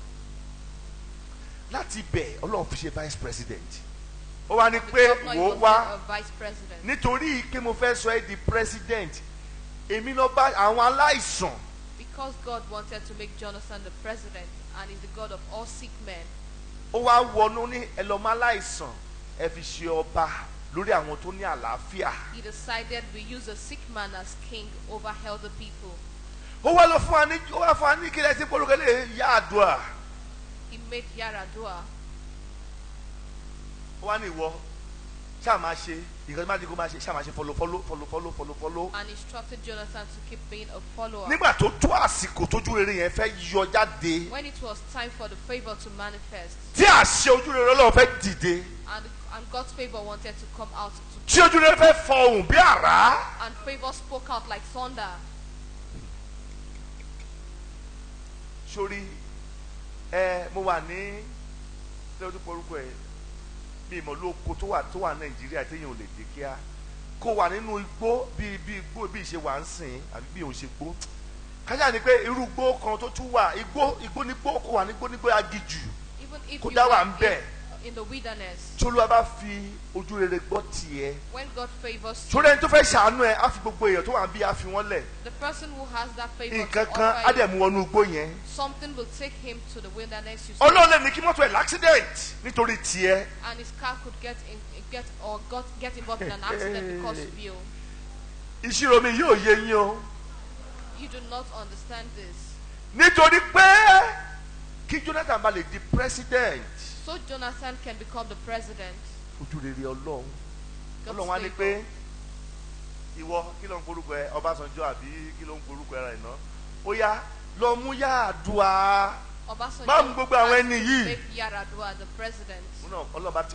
Láti bẹ̀ Ọlọ́run fi ṣe vice president. Ó wá ní The pé governor wò ó is wá also a vice president. nítorí pé mo fẹ́ sọ ẹ́ di president, èmi lọ bá àwọn aláìsàn. Because God wanted to make Jonathan the president and is the God of all sick men, Ó wá wọnú ní ẹ lọ mọ aláìsàn ẹ fi ṣe ọba lórí àwọn tó ní àlàáfíà. he decided we use a sick man as king over healthy people. Ó wá lọ fún wa ní, ó wá fún wa ní kílẹ̀ tí polúkẹ́ lè yá àdúrà. He made Yaradua. Ó wá ní ìwọ ṣáà máa ṣe nǹkan tí máa ti kó máa ṣe, ṣáà máa ṣe follow follow follow follow follow follow. And instructed Jonathan to keep being a follower. Nígbà tó tó àsìkò tójú rere yẹn fẹ́ yọ jáde, When it was time for the favor to manifest, tí àṣẹ ojú rere Ọlọ́run fẹ́ dìde, and God's favor wanted to come out, to, tí ojú rere fẹ́ fọhùn bí àrá. and favor spoke out like thunder. Sórí ẹ mo wà ní ṣé o tún porúkọ ẹ mi ìmọ̀ lóko tó wà Nàìjíríà téèyàn ò lè dé kíá, kó wà nínú igbó bíi bí igbó bí ìṣe wà ń sìn àbí bí òun ṣe gbó kájà ni pé irú igbó kan tó tún wà igbó igbó nígbó kó wà nígbó nígbó aginjù Even if kó you dá wà were ń bẹ̀ in the wilderness, tí Olúwa bá fi ojú rere gbọ́ tiẹ̀ when God favors you, sórí ẹni tó fẹ́ ṣàánú ẹ á fi gbogbo èèyàn tó wà ń bí á fi wọ́n lẹ̀ the person who has that favor to nǹkan kan á offer dẹ̀ you, mú wọnú igbó yẹn. something will take him to the wilderness you see, Ọlọ́run lè ní kí mọ́tò ẹ̀ l'accident nítorí tiẹ̀. and his car could get involved in an accident because of you. Ìṣirò mi yóò yé yín o. You do not understand this. Nítorí pé kí Jonathan bá lè di president. So Jonathan can become the president. Ojú rere Ọlọ́run. God's Ọlọ́run á ní favor. pé ìwọ kí ló ń porúkọ ẹ Ọbásanjọ́ àbí kí ló ń porúkọ ẹ rà iná. Ó yá lọ mú Yar'Adua. Obasanjo Má mú gbogbo àwọn had ẹni to yìí. make Yar'Adua the president.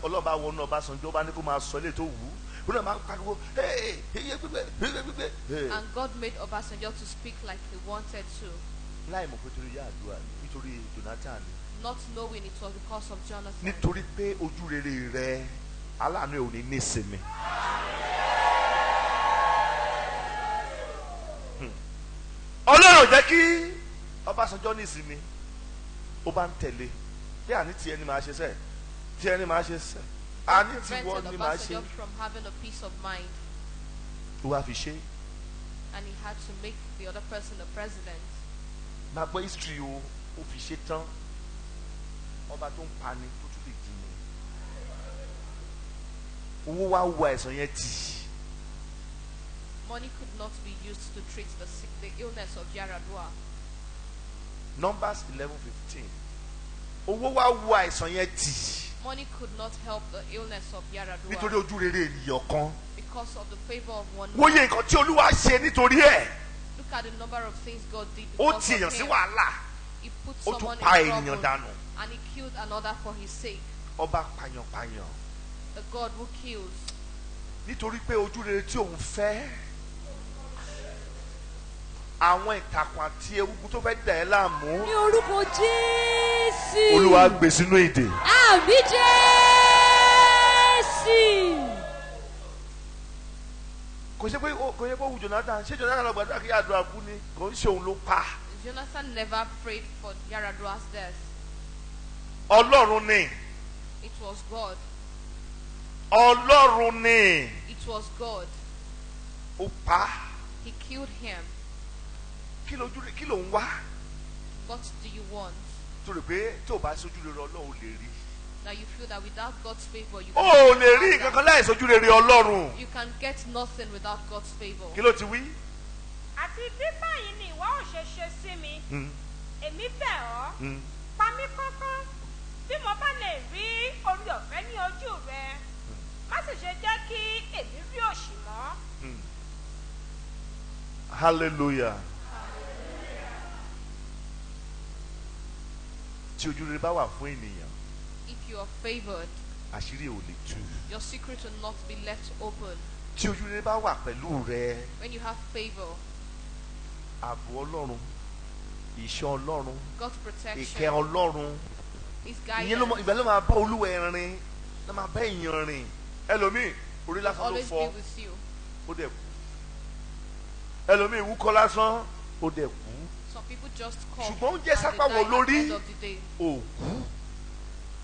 Ọlọ́ba wọnú Ọbásanjọ́, ó bá ní kó máa sọ ilé tó wù ú. Ó náà máa ń pariwo, "Hey, hey, gbígbé, gbígbé, gbígbé." Hey. And God made Obasanjo to speak like he wanted to, Láì mọ̀ pé torí Yar'Adua ni, nítorí Jonathan ni. not knowing it was because of Jonathan. Nítorí pé ojú rere rẹ, aláàánú ẹ ò ní nísinmi. Ọlọ́run ò jẹ́ kí Ọbásanjọ́ nísinmi. Ó bá ń tẹ̀lé bí àní tiẹ̀ ni màá ṣe sẹ́ẹ̀, tiẹ̀ ni màá ṣe sẹ́ẹ̀, àní tiwọ́ Prevented ni màá ṣe. Obasanjo from having a peace of mind, Ó wá fi ṣe. and he had to make the other person the president. Máa gbọ́ history o, ó fi ṣe tán. Ọba tó ń pani tó tún lè jí ni. Owó wá wo àìsàn yẹn tì. Money could not be used to treat the illness of Yar'Adua. Numbers 11:15. Owó wá wo àìsàn yẹn tì. Money could not help the illness of Yar'Adua Nítorí ojú rere ènìyàn kan. because of the favor of one man. Wóye nǹkan tí Olúwa ṣe nítorí ẹ̀. Look at the number of things God did Ó because ti èèyàn of sí him. wàhálà. He put Ó tún someone pa in ènìyàn trouble dànù. and he killed another for his sake. Ọba pàyànpàyàn. The God who kills. Nítorí pé ojú rere tí òun fẹ́, àwọn ìtàkùn àti egungun tó fẹ́ dà ẹ́ láàmú, Ní orúkọ Jésù. Olúwa gbé sínú ìdè. Àmín Jésù. Kò ṣe pé kò ṣe pé ó wù Jonathan. Ṣé Jonathan lọ gbàdúrà kí Yar'Adua kú ni? Kò ń ṣe òun ló pa. Jonathan never prayed for Yar'Adua's death. Ọlọ́run ni. It was God. Ọlọ́run ni. It was God. Ó pa. He killed him. Kí lójú kí ló ń wá? What do you want? Tó rò pé tó o bá sójú rere Ọlọ́run ò lè rí. Now you feel that without God's favor, you O ò can lè rí nǹkan kan láì sójú rere Ọlọ́run. You can get nothing without God's favor. Kí ló ti wí? Àti bí báyìí ni ìwọ ò ṣe ṣe sí mi, èmi bẹ̀ ọ́, pa mí kánkán, bí mo bá lè rí oore ọ̀fẹ́ ní ojú rẹ, má sì ṣe jẹ́ kí èmi rí òṣì mọ́. Hallelujah. Tí ojú rere bá wà fún ènìyàn, If you are favored, àṣírí ò lè tú. your secret will not be left open. Tí ojú rere bá wà pẹ̀lú rẹ, When you have favor, ààbò Ọlọ́run, ìṣọ́ Ọlọ́run, God's ìkẹ́ protection, Ọlọ́run, His ìyẹn ló mọ guidance ìgbà ló máa bá Olúwa ẹ rìn, ló máa bá èèyàn rìn. Ẹlòmíì orí will lásán ló always fọ́, be with you. ó dẹ̀ kú. Ẹlòmíì wúkọ́ lásán, ó dẹ̀ kú. Some people just cough Ṣùgbọ́n oúnjẹ and they sápá die wo at the lórí? end of the day. Òkú.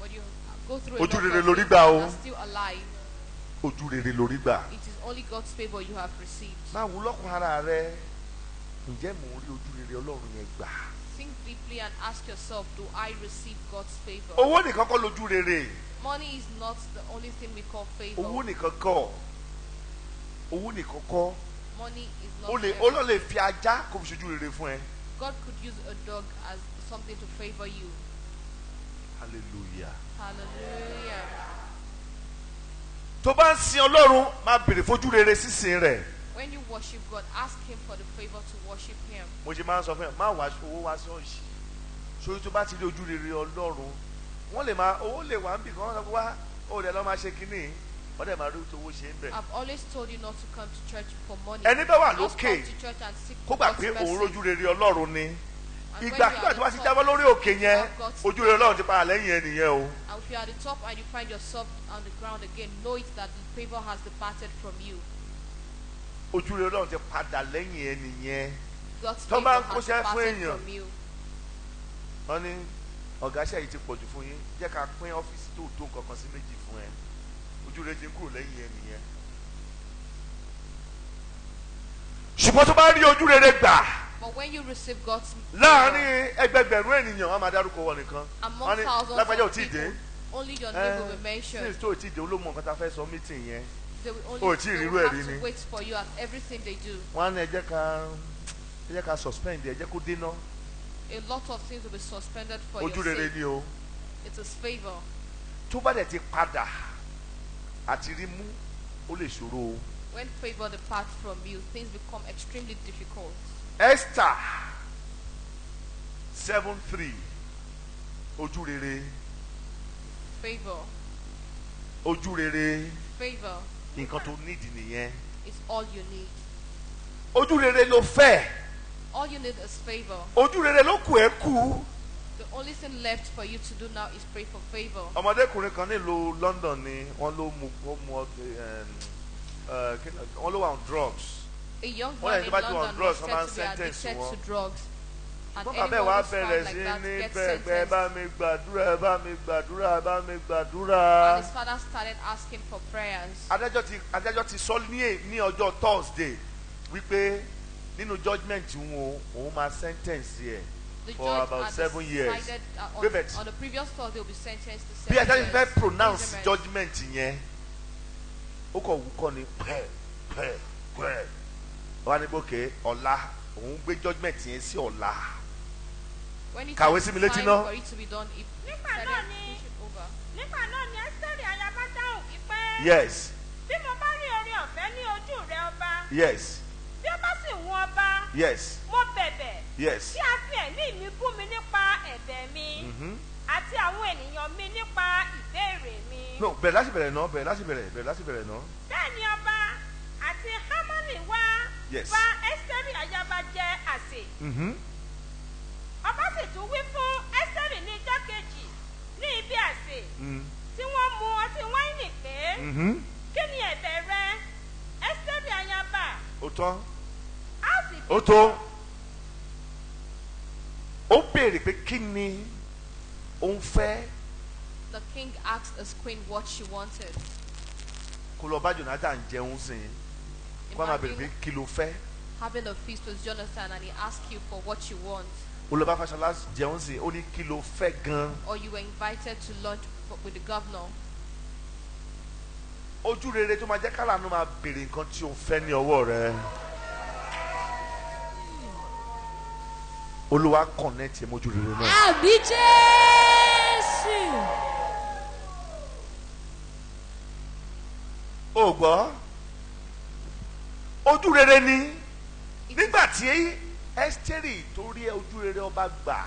But you go through a Ojú lot rere of lórí things gbà o. and are still alive. Ojú rere lórí gbà. It is only God's favor you have received. Máa wù lọ́kùn ara rẹ, ǹjẹ́ mò ń rí ojú rere Ọlọ́run yẹn gbà? Think deeply and ask yourself, do I receive God's favor? Owó nìkan kọ́ lójú rere. Money is not the only thing we call favor. Owó nìkan kọ́. Owó nìkan kọ́. Money is not O lè everything. Ọlọ́run lè fi ajá kó fi ṣojú rere fún ẹ. God could use a dog as something to favor you. Hallelujah. Hallelujah. Tó bá ń sin Ọlọ́run, máa béèrè fojú rere sísìn rẹ̀. When you worship God, ask Him for the favor to worship Him. Mo ṣe máa ń sọ fún ẹ, má wá owó wá ṣọ́ọ̀ṣì. Sórí tó bá ti rí ojú rere Ọlọ́run, wọ́n lè máa owó lè wá ń bì kan, wọ́n sọ pé wá, ó dẹ̀ lọ́ máa ṣe kínní, wọ́n dẹ̀ máa rí owó ṣe ń bẹ̀. I've always told you not to come to church for money. Ẹni bá wà Just lókè, come to church and seek kó gbà God's pé òun mercy. rójú rere Ọlọ́run ni. And when you are Ìgbàkigbà at tí wọ́n the ti top, jábọ́ lórí òkè yẹn, have God's ojú rere Ọlọ́run ti padà lẹ́yìn ẹnìyẹn o. And if you are at the top and you find yourself on the ground again, know it that the favor has departed from you. Ojú rere Ọlọ́run ti padà lẹ́yìn ẹnìyẹn. God's Tó bá favor ń has kóṣẹ́ fún departed èèyàn. from you. Wọ́n ní ọ̀gá iṣẹ́ yìí ti pọ̀jù fún yín, jẹ́ ká pín ọ́fíìsì tó tó nǹkan kan sí méjì fún ẹ. Ojú rere ti ń kúrò lẹ́yìn ẹnìyẹn. Ṣùgbọ́n tó bá rí ojú rere gbà But when you receive God's favor, láàárín ẹgbẹgbẹ̀rún ènìyàn, wọ́n máa dárúkọ wọn nìkan. Wọ́n among ní thousands lágbájá ò of tí ì dé. people, only your name will be mentioned. Since tó ò tí ì dé, ó ló mọ nǹkan tá a fẹ́ sọ mítìn yẹn. They will Ò only tí ì they rírú will ẹ̀ have rí to ni. wait for you at everything they do. Wọ́n á ní ẹ jẹ́ ká suspend, ẹ jẹ́ kó dé ná. A lot of things will be suspended for Ojú your rere sake. ni o. It is favor. Tó bá dẹ̀ ti padà àti rí mú, ó lè ṣòro o. When favor departs from you, things become extremely difficult. Esther 7:3. Ojú rere. Favor. Ojú rere. Favor Nǹkan tó nídìí nìyẹn. is all you need. Ojú rere ló fẹ́. All you need is favor. Ojú rere ló kù ẹ́ kú. The only thing left for you to do now is pray for favor. Ọmọdékùnrin kan nílùú London ni wọ́n ló mu ó mu wọ́n ló wà on drugs. A young Wọ́n man yẹn in tó bá ti wà on London drugs, was wọ́n máa ń said to be sentence addicted wọn. to drugs. And Wọ́n bàbá ẹ̀ anyone wá who's found bẹ̀rẹ̀ like sí that ní gets bẹ̀gbẹ́ bá sentenced. mi gbàdúrà, ẹ bá mi gbàdúrà, ẹ bá mi gbàdúrà. And his father started asking for prayers. Adájọ́ ti sọ ní ọjọ́ Thursday wípé nínú judgement wọn òun máa sentence ẹ̀ The for judge about had 7 years. decided Wait, but- on the previous Thursday will be sentenced to Bí 7 adájọ́ ti years fẹ́ pronounce imprisonment. judgement yẹn, ó kọ̀ wú kọ́ ni pẹ́ pẹ́ pẹ́. Wọ́n á ní gòkè ọ̀la òun gbé judgement yẹn sí ọ̀la. When it Kàwé was sí mi létí time ná. for it to be done, he Nígbà decided náà to ni- push it over. Nígbà náà ni Ẹ́sítérì ayaba dáhùn wípé. Yes. Bí mo bá rí oore ọ̀fẹ́ ní ojú rẹ ọba. Yes. Bí ó bá sì wù ọba. Yes. Mo bẹ̀bẹ̀. Yes. Kí a fi ẹ̀mí mi bú mi nípa ẹ̀bẹ̀ mi. Àti àwọn ènìyàn mi nípa ìbéèrè mi. No, bẹ̀rẹ̀ láti bẹ̀rẹ̀ náà, bẹ̀rẹ̀ láti bẹ̀rẹ̀, bẹ̀rẹ̀ láti bẹ̀rẹ̀ náà. Bẹ́ẹ̀ ni ọba àti Hámánì wá Yes. bá Ẹ́sítérì ayaba jẹ àsè. Ọba sì tún wí fún Ẹ́sítérì ní ijọ́ kejì ní ibi àsè tí wọ́n mu ọtí wáìnì pé, kí ni ẹ̀bẹ̀ rẹ, Ẹ́sítérì ayaba? Ó tán. A sì fi Ó tó. Ó béèrè pé kí ni òun fẹ́. The king asked his queen what she wanted. Kó lọ bá Jonathan jẹun sìn. Kó a máa béèrè pé Imagine kí ló fẹ́. having a feast with Jonathan and he asks you for what you want, Ó lọ bá Fáṣọlá jẹun sìn, ó ní kí ló fẹ́ gan. or you were invited to lunch with the governor. Ojú rere tó máa jẹ́ kálánú máa béèrè nǹkan tí o fẹ́ ní ọwọ́ rẹ. Olúwa connect ẹ mójú rere náà. Àmín Jésù. O gbọ́, ojú rere ni. Nígbà tí Ẹ́sítérì tó rí ojú rere ọba gbà,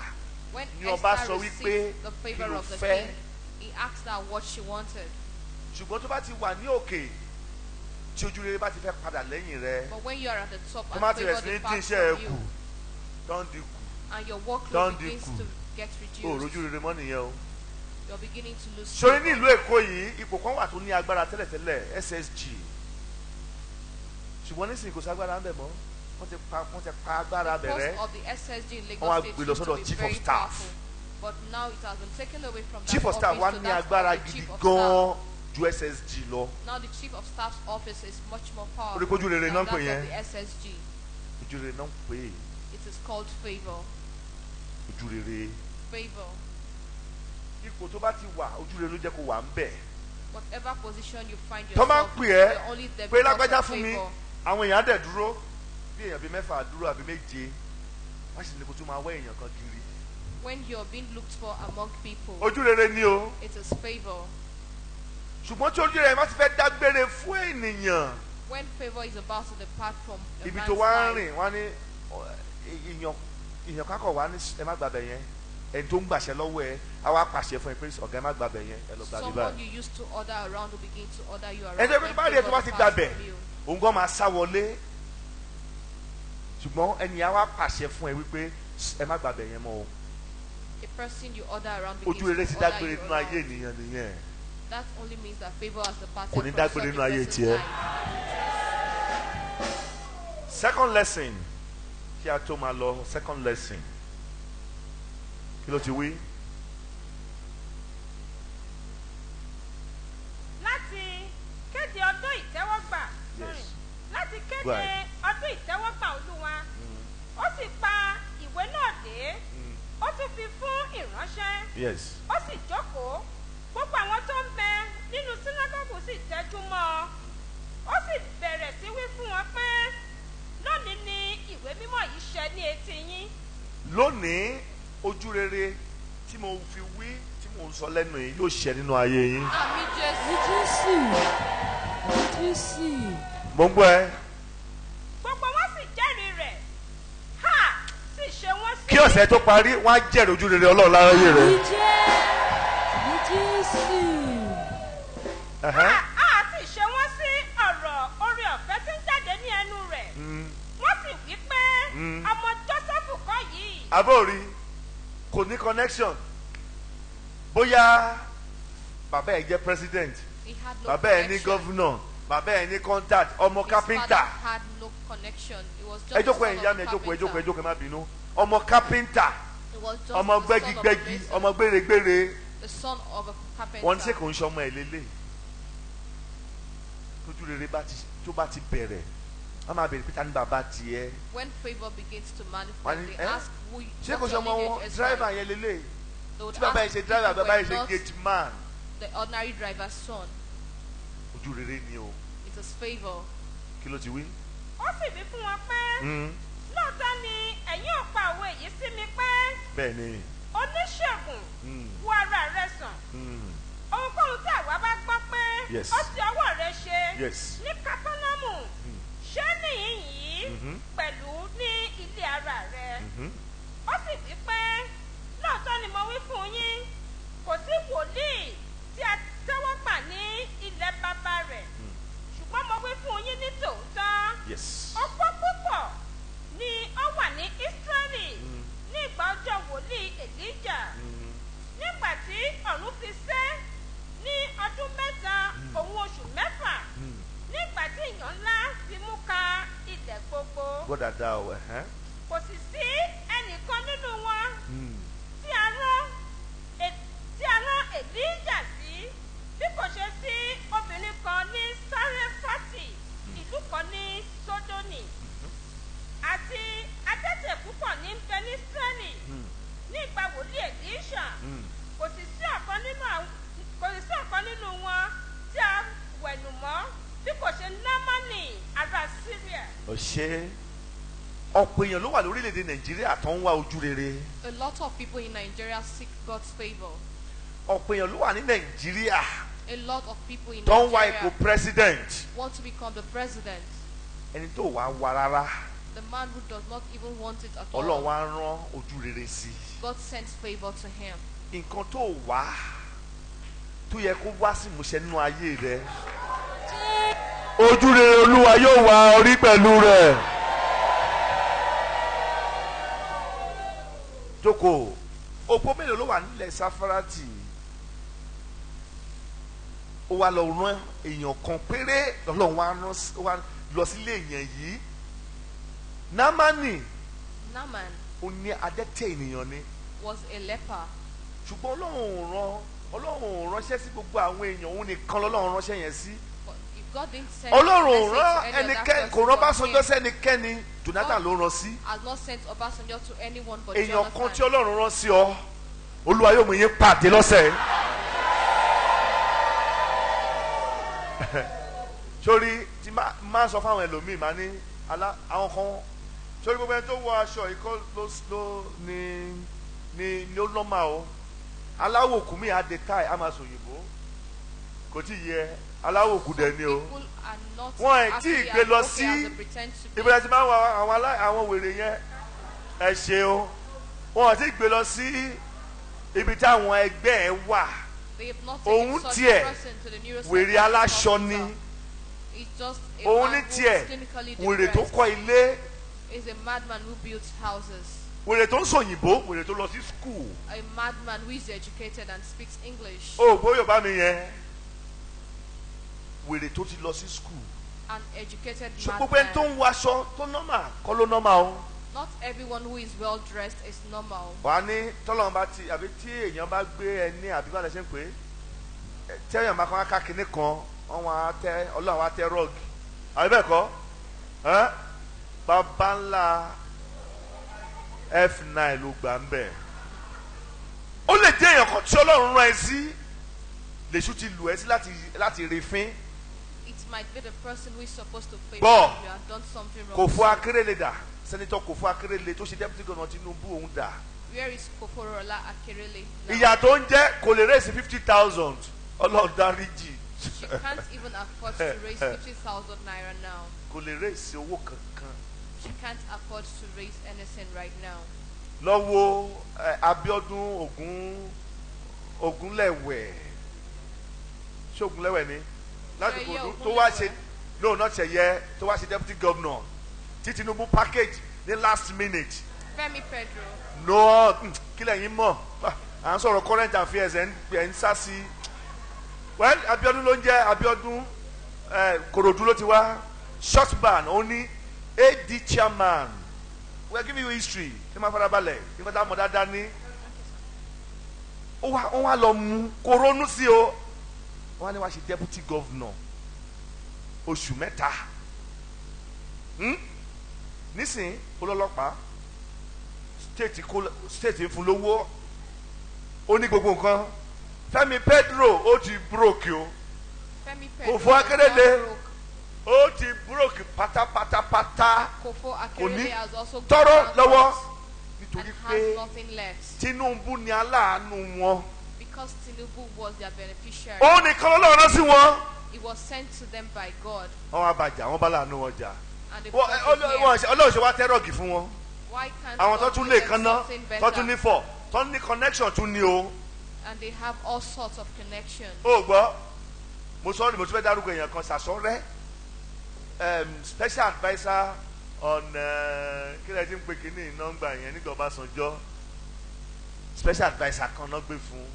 When ni ọba Esther sọ wípé received the kí favor ló of the fẹ́. king, he asked her what she wanted. Ṣùgbọ́n tó bá ti wà ní òkè tí ojú rere bá ti fẹ́ padà lẹ́yìn rẹ, But when you are at the top tó and má ti rẹ̀ favor sí ní dín departs iṣẹ́ ẹ from kù, you, tó ń dín kù, and your Don't workload do begins good. to get o ò reduced, rójú rere mọ́ nìyẹn o. you're beginning to lose Sori ní favor. ìlú Èkó yìí, ipò kan wà tó ní agbára tẹ́lẹ̀tẹ́lẹ̀, SSG. Ṣùgbọ́n nísìnyí kò ságbára ń bẹ̀ mọ́. Wọ́n ti pa agbára The bẹ̀rẹ̀. post of the SSG in Wọ́n wá Lagos State gbé lọ used to sọ́dọ̀ be Chief of very Staff. powerful, but now it has been taken away from that Chief of Staff wá office to ní that agbára of the gidi Chief of gan-an Staff. ju SSG lọ. Now the Chief of Staff's office is much more Orí powerful kójú rere than náà ń that pè yẹn. of the SSG. Ojú rere náà ń pè é. It is called favor. Ojú rere. Favor. Ipò tó bá ti wà, ojú rere ló jẹ́ kó wà ń bẹ̀. Whatever position you find Tó máa ń yourself, pè ẹ́ you're only there pé because lágbájá of fún mi, favor. àwọn èèyàn á dẹ̀ dúró bí èèyàn bíi mẹ́fà dúró àbí méje, wọ́n sì ní kó tún máa wá èèyàn kan kiri. When you're being looked for among people, Ojú rere ni o. it is favor. Ṣùgbọ́n tí ojú rere bá ti fẹ́ dágbére fún ènìyàn, When favor is about to depart from a ibi man's tó wá ń life, rìn wá ní èèyàn kákọ̀ wá ní ẹ má gbàbẹ̀ yẹn, ẹni tó ń gbàṣẹ lọ́wọ́ ẹ á wá pàṣẹ fún ẹ pé ọ̀gá ẹ má gbàbẹ̀ yẹn, ẹ lọ gbàbí someone báyìí. you used to order around will begin to order you around. Ẹni tó When bá rí ẹ tó bá favor ti departs gbàbẹ̀, from you, òun gan máa sá wọlé. Ṣùgbọ́n ẹni á wá pàṣẹ fún ẹ wípé ẹ má gbàbẹ̀ yẹn mọ́ o. a person you order around Ojú begins rere to ti order dágbére you nínú ayé around. ènìyàn nìyẹn. That only means that favor has departed Kò ní from dágbére such nínú a ayé person's tiẹ̀. life. Second lesson, kí a tó máa lọ, second lesson, kí ló ti wí? Láti kéde ọdún ìtẹ́wọ́gbà. Sorry. Yes. Láti Go kéde ahead. ọdún ìtẹ́wọ́gbà Olúwa. Ó sì pa ìwé náà dé. Ó tún fi fún ìránṣẹ́. Yes. Ó sì jókòó. Gbogbo àwọn tó ń bẹ nínú sínágọ́gù sì tẹ́jú mọ́ ọ. Ó sì bẹ̀rẹ̀ sí wí fún wọn pé lónìí ni ìwé mímọ́ yìí ṣẹ ní etí yín. Lónìí, ojú rere tí mo fi wí tí mo ń sọ lẹ́nu yìí yóò ṣẹ nínú ayé yín. Àmín Jésù. Àmín Jésù. Àmín Jésù. Mo ń gbọ́ ẹ. Gbogbo wọn sì jẹ́rìí rẹ̀. Ha! Sì ṣe wọ́n sí. Kí ọ̀sẹ̀ tó parí, wọ́n á jẹ́rìí ojú rere Ọlọ́run láyé rẹ. Àmín Jésù. Jésù. Ẹ̀hẹ́n. A sì ṣe wọ́n sí ọ̀rọ̀ oore ọ̀fẹ́ tí ń jáde ní ẹnu rẹ̀. Wọ́n sì wí pé, ọmọ Jósẹ́fù kọ́ yìí? Àbórí kò ní connection. Bóyá bàbá ẹ̀ jẹ́ president, He had no bàbá ẹ̀ ní connection. governor, bàbá ẹ̀ ní contact, ọmọ His carpenter. father had no connection. He was just Ẹ the jókòó, son ẹ̀yin of ìyá a mi, ẹ jókòó, ẹ jókòó, ẹ carpenter. jókòó, ẹ má bínú. Ọmọ carpenter, He was just ọmọ the son of a gbẹ́gigbẹ́gi, mason, ọmọ gbèrègbèrè. the son of a carpenter. Wọ́n ní ṣé kò ń ṣọmọ ẹ̀ lélẹ̀? Tójú rere bá ti tó bá ti bẹ̀rẹ̀, wọ́n máa bèrè pé ta ni bàbá tiẹ̀? When favor begins to Wọ́n manifest, ní, they "Eh? ask who Ṣé what kò your ṣọmọ wọn lineage is driver like. yẹn lélẹ̀? They would Tí bàbá ask yẹn ṣe if driver, you bàbá were yẹn ṣe not gate man. the ordinary driver's son. Ojú rere ni o. It is favor. Kí ló ti wí? Ó sì wí fún wọn pé, lóòótọ́ ni ẹ̀yin ò pa òwe yìí sí mi pé, Bẹ́ẹ̀ ni. oníṣègùn, wo ara rẹ sàn. Ohunkóhun tí àwa bá gbọ́ pé ó ti ọwọ́ rẹ ṣe ní Kápánámù, ṣé níhìn yìí pẹ̀lú ní ilé ara rẹ. Ó sì wí pé, lóòótọ́ ni mo wí fún yín, kò sí wòlíì tí a tẹ́wọ́ gbà ní ilẹ̀ bàbá rẹ̀. Ṣùgbọ́n mo wí fún yín ní tòótọ́, opó púpọ̀ ni ó wà ní Ísírẹ́lì ní ìgbà ọjọ́ wòlíì Èlíjà, nígbà tí ọ̀run fi sé ní ọdún 3 òun oṣù 6, nígbà tí ìyàn ńlá fi mú ka ilẹ̀ gbogbo. Gbọ́ dáadáa o. Ẹ̀hẹ́n. Kò sì sí ẹnìkan nínú wọn tí a rán tí a rán Èlíjà sí, bí kò ṣe sí obìnrin kan ní Sáréfátì, ìlú kan ní Sódónì. Àti adẹ́tẹ̀ púpọ̀ ní ń bẹ ní Ísírẹ́lì ní ìgbà wòlíì Èlíṣà, kò sì sí ọ̀kan nínú wọn tí a wẹ̀nù mọ́, bí kò ṣe Námánì ará Síríà. Ó ṣe, ọ̀pọ̀ èèyàn ló wà lórílẹ̀‐èdè Nàìjíríà tó ń wá ojú rere. A lot of people in Nigeria seek God's favor. Ọ̀pọ̀ èèyàn ló wà ní Nàìjíríà A lot of people in tó ń wá ipò Nigeria president. want to become the president. Ẹni tó wàá wá rárá, The man who does not even want it at Ọlọ́run all, wá rán ojú rere sí i. God sends favor to him. Nǹkan tó wá tó yẹ kó wá sí ìmúṣẹ nínú ayé rẹ, ojú rere Olúwa yóò wá orí pẹ̀lú rẹ̀. Jókòó. Òpó mélòó ló wà nílẹ̀ Sáfárátì? Ó wá lọ rán èèyàn kan péré, lọ́lọ́run wá rán ó wá lọ sílé èèyàn yìí, Námánì. Naaman Ó ní adẹ́tẹ̀ ènìyàn ni. was a leper. Ṣùgbọ́n Ọlọ́run ò ránṣẹ́ sí gbogbo àwọn èèyàn, òun nìkan lọ́lọ́run ránṣẹ́ yẹn sí. But if God didn't send Ọlọ́run ò message rán to any other ẹnikẹ́ni, person kò rán but Básanjọ́ him, sẹ́nikẹ́ni, Jonathan ló rán sí. has not sent Obasanjo to anyone but Èèyàn kan Jonathan. tí Ọlọ́run rán sí ọ, Olúwa yóò mú yín pàdé lọ́sẹ̀ yìí. Sórí tí máa sọ fáwọn ẹlòmíì, máa ní àwọn kan, sórí gbogbo ẹni tó wọ aṣọ yìí kọ́ ló ní ó nọ́mà o. Aláwòkú mi á de táì, á máa sọ òyìnbó, kò tí ì yẹ, aláwòkú dẹ̀ ni o. People are not Wọn ẹ̀ tí ì actually gbé as lọ okay sí as they pretend to be. ibi tí máa ń wọ àwọn wèrè yẹn, ẹ ṣeun, wọn ò tí ì gbé lọ sí ibi táwọn ẹgbẹ́ ẹ wà. They have not taken Òun such tiẹ̀, person to the nearest wèrè psychiatric aláṣọ ni. hospital. It's just a Òun man ní who is tiẹ̀, clinically wèrè tó depressed. kọ́ ilé, Is a madman who builds houses. wèrè tó ń sòyìnbó, wèrè tó lọ sí school. A madman who is educated and speaks English. O gbọ́ Yorùbá mi yẹn, wèrè tó ti lọ sí school. An educated Ṣé gbogbo ẹni tó madman. ń waṣọ tó nọ́mà kọ́ ló nọ́mà o. Not everyone who is well dressed is normal. Wà á ní tọ́lọ́run bá ti àbí tí èèyàn bá gbé ẹni àbí bá lè ṣe ń pè é, tí èèyàn bá kàn á ká kinní kan, wọ́n wá tẹ Ọlọ́run wá tẹ rọ́ọ̀gì, àbí bẹ́ẹ̀ kọ́ ẹ́, bàbá ńlá F9 ló gbà ń bẹ̀. Ó lè jẹ́ èèyàn kan tí Ọlọ́run rán ẹ sí lèṣu ti lù ẹ́ sí láti rí fín. It might be the person who is supposed to favor Gbọ́. you have done something wrong. Kò fún Akérèlé dà, Senator kò fún Akérèlé tó ṣe deputy governor Tinubu, òun dà? Where is Koforola Akerele now? Ìyà tó ń jẹ́, kò lè raise 50,000, Ọlọ́run dáríjì. She can't even afford to raise 50,000 naira now. Kò lè raise owó kankan. She can't afford to raise anything right now. Lọ́wọ́ Abíọ́dún Ògún Ogunlẹ̀wẹ̀. Ṣé Ogunlẹ̀wẹ̀ ni láti Ṣèyẹ Ìkòròdú tó wá ṣe Ògúnlẹ̀wẹ̀. No, not Ṣèyẹ, tó wá ṣe deputy governor tí Tinubu package ní last minute. Femi Pedro. No, kí lẹ́yìn mọ̀? À ń sọ̀rọ̀ current affairs, ẹ̀ ń sá sí i. Well, Abiodun ló ń jẹ́ Abiodun, Kòròdú ló ti wá. Short ban, ó ní AD chairman. We are giving you history. Ṣé máa farabalẹ̀ nígbà tá a mọ̀ dáadáa ní ó wá lọ mú kó ronú sí o. Wọ́n á ní wá ṣe deputy governor oṣù 3. Nísìnyí olọ́lọ́pàá state kó state ń fún lówó, ó ní gbogbo nǹkan. Fẹ́mi Pedro, ó ti broke o. Femi Pedro Kò fún has Akérèlé. gone broke. Ó ti broke pátápátápátá. Kofo Kò ní Akerele has also gone tọrọ lọ́wọ́ bankrupt nítorí and pé has nothing left Tinubu ni aláàánú wọn. because Tinubu was their beneficiary. Òun nìkan lọ́lọ́run rán sí wọn. He was sent to them by God, Wọ́n wá bàjá, wọ́n bá láàánú wọn jà. and they Wọ́n- fought with him. Ọlọ́run ṣe wá tẹ́rọ̀gì fún wọn. Why can't Àwọn tó God tún give lè them kanná, something tó tún ní better? fọ̀, tó ní connection tún ní o. And they have all sorts of connections. Ó gbọ́, mo sọ ni mo tún fẹ́ dárúkọ èèyàn kan, Sàsọ́rẹ́, special adviser on kí lè ti ń pè kínní nọ́ngbà yẹn nígbà Ọbásanjọ́, special adviser kan náà gbé fún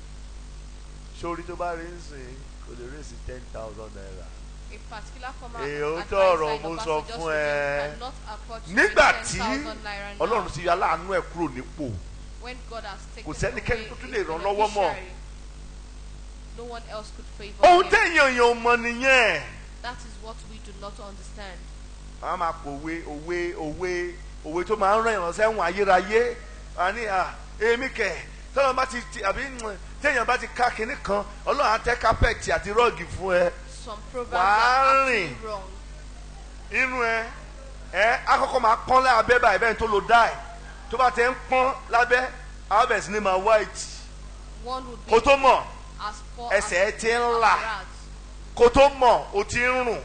sórí, tó bá rí ń sìn kò lè raise ₦10,000. A particular former Èè, ó adviser tọrọ in mo sọ Obasanjo's fún regime ẹ. cannot afford to Nígbà raise tí 10,000 naira now. Ọlọ́run ti yọ aláàánú ẹ̀ kúrò nípò, When God has taken kò sẹ́nikẹ́ni away tó tún his lè ràn lọ́wọ́ mọ́. beneficiary, no one else could favor Ohun him. téèyàn yẹn ò mọ̀ nìyẹn. That is what we do not understand. Àwọn máa pòwe òwe òwe òwe tó máa ń rán ìrànṣẹ́ wọn ayérayé àní à èmi kẹ̀ tọ́lọ́ bá ti àbí téèyàn bá ti ká kinní kan, Ọlọ́run á tẹ́ kápẹ́ẹ̀tì àti rọ́ọ̀gì fún ẹ. Some proverbs Wàá are rìn. actually wrong. Inú ẹ akọ́kọ́ máa pọ́n lábẹ́ báyìí bẹ́ẹ̀ tó lo dye, tó bá ti ń pọ́n lábẹ́ abẹ́ sí ni máa white. One would be Kó tó mọ̀, as poor ẹsẹ̀ ẹ ti ń as là. rats. Kó tó mọ̀, o ti ń rùn.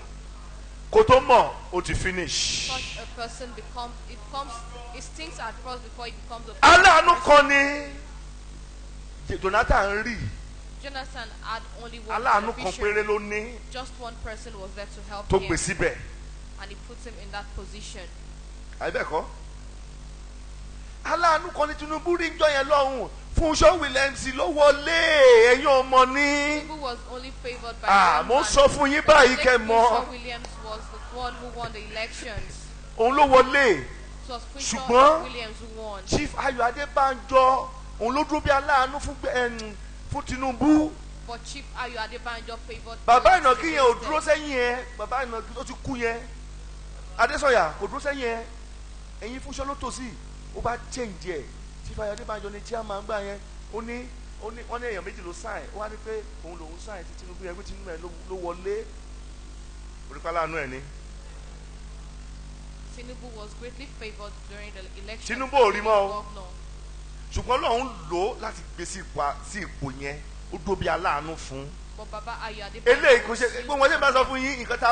Kó tó mọ̀, o ti finish. Such a person becomes it comes it stinks at first before it becomes a Aláàánú person. kan ni Jonathan rí. Jonathan had only one Aláàánú kan beneficiary. péré ló ní Just one person was there to help tó him, gbé síbẹ̀. and he puts him in that position. Àbẹ́ẹ̀kọ́, aláàánú kan ní Tinubu rí jọ yẹn lọ́hùn. Fúnṣọ́ Williams ló wọlé, ẹ̀yin ọmọ ní. Tinubu was only favoured by Ah, one mo ń man. sọ fún yín báyìí kẹ́ mọ̀. Funsho Williams was the one who won the elections. Òun ló wọlé. It was Funsho Ṣùgbọ́n- Williams who won. Chief Ayọ̀ Adébánjọ, òun ló dúró bí aláàánú fún Tinubu. But Chief Ayo Adebanjo favoured Bàbá Tinubu Ìnàkí yẹn ò instead. dúró sẹ́yìn ẹ. Bàbá Ìnàkí tó ti kú yẹn, Adésọ̀yà, kò dúró sẹ́yìn ẹ. Ẹ̀yin Fúnṣọ́ ló tò sí, ó bá change ẹ̀. Chief Ayọ̀ Adébánjọ ni chairman gbà yẹn. Ó ní wọ́n ní èèyàn méjì ló sign, ó wá ní pé òun lòún sign ti Tinubu yẹn, pé Tinubu yẹn ló wọlé orípa láàánú ẹ̀ ni. Tinubu was greatly favoured during the election. Tinubu ò rí mọ́ o. Governor. Ṣùgbọ́n Ọlọ́run lò ó láti gbé sí ipò yẹn, ó dúró bí aláàánú fún un. But Baba Ayo Adebanjo Eléyìí kò ṣe was used gbogbo wọn ṣe bá sọ fún yín nǹkan tá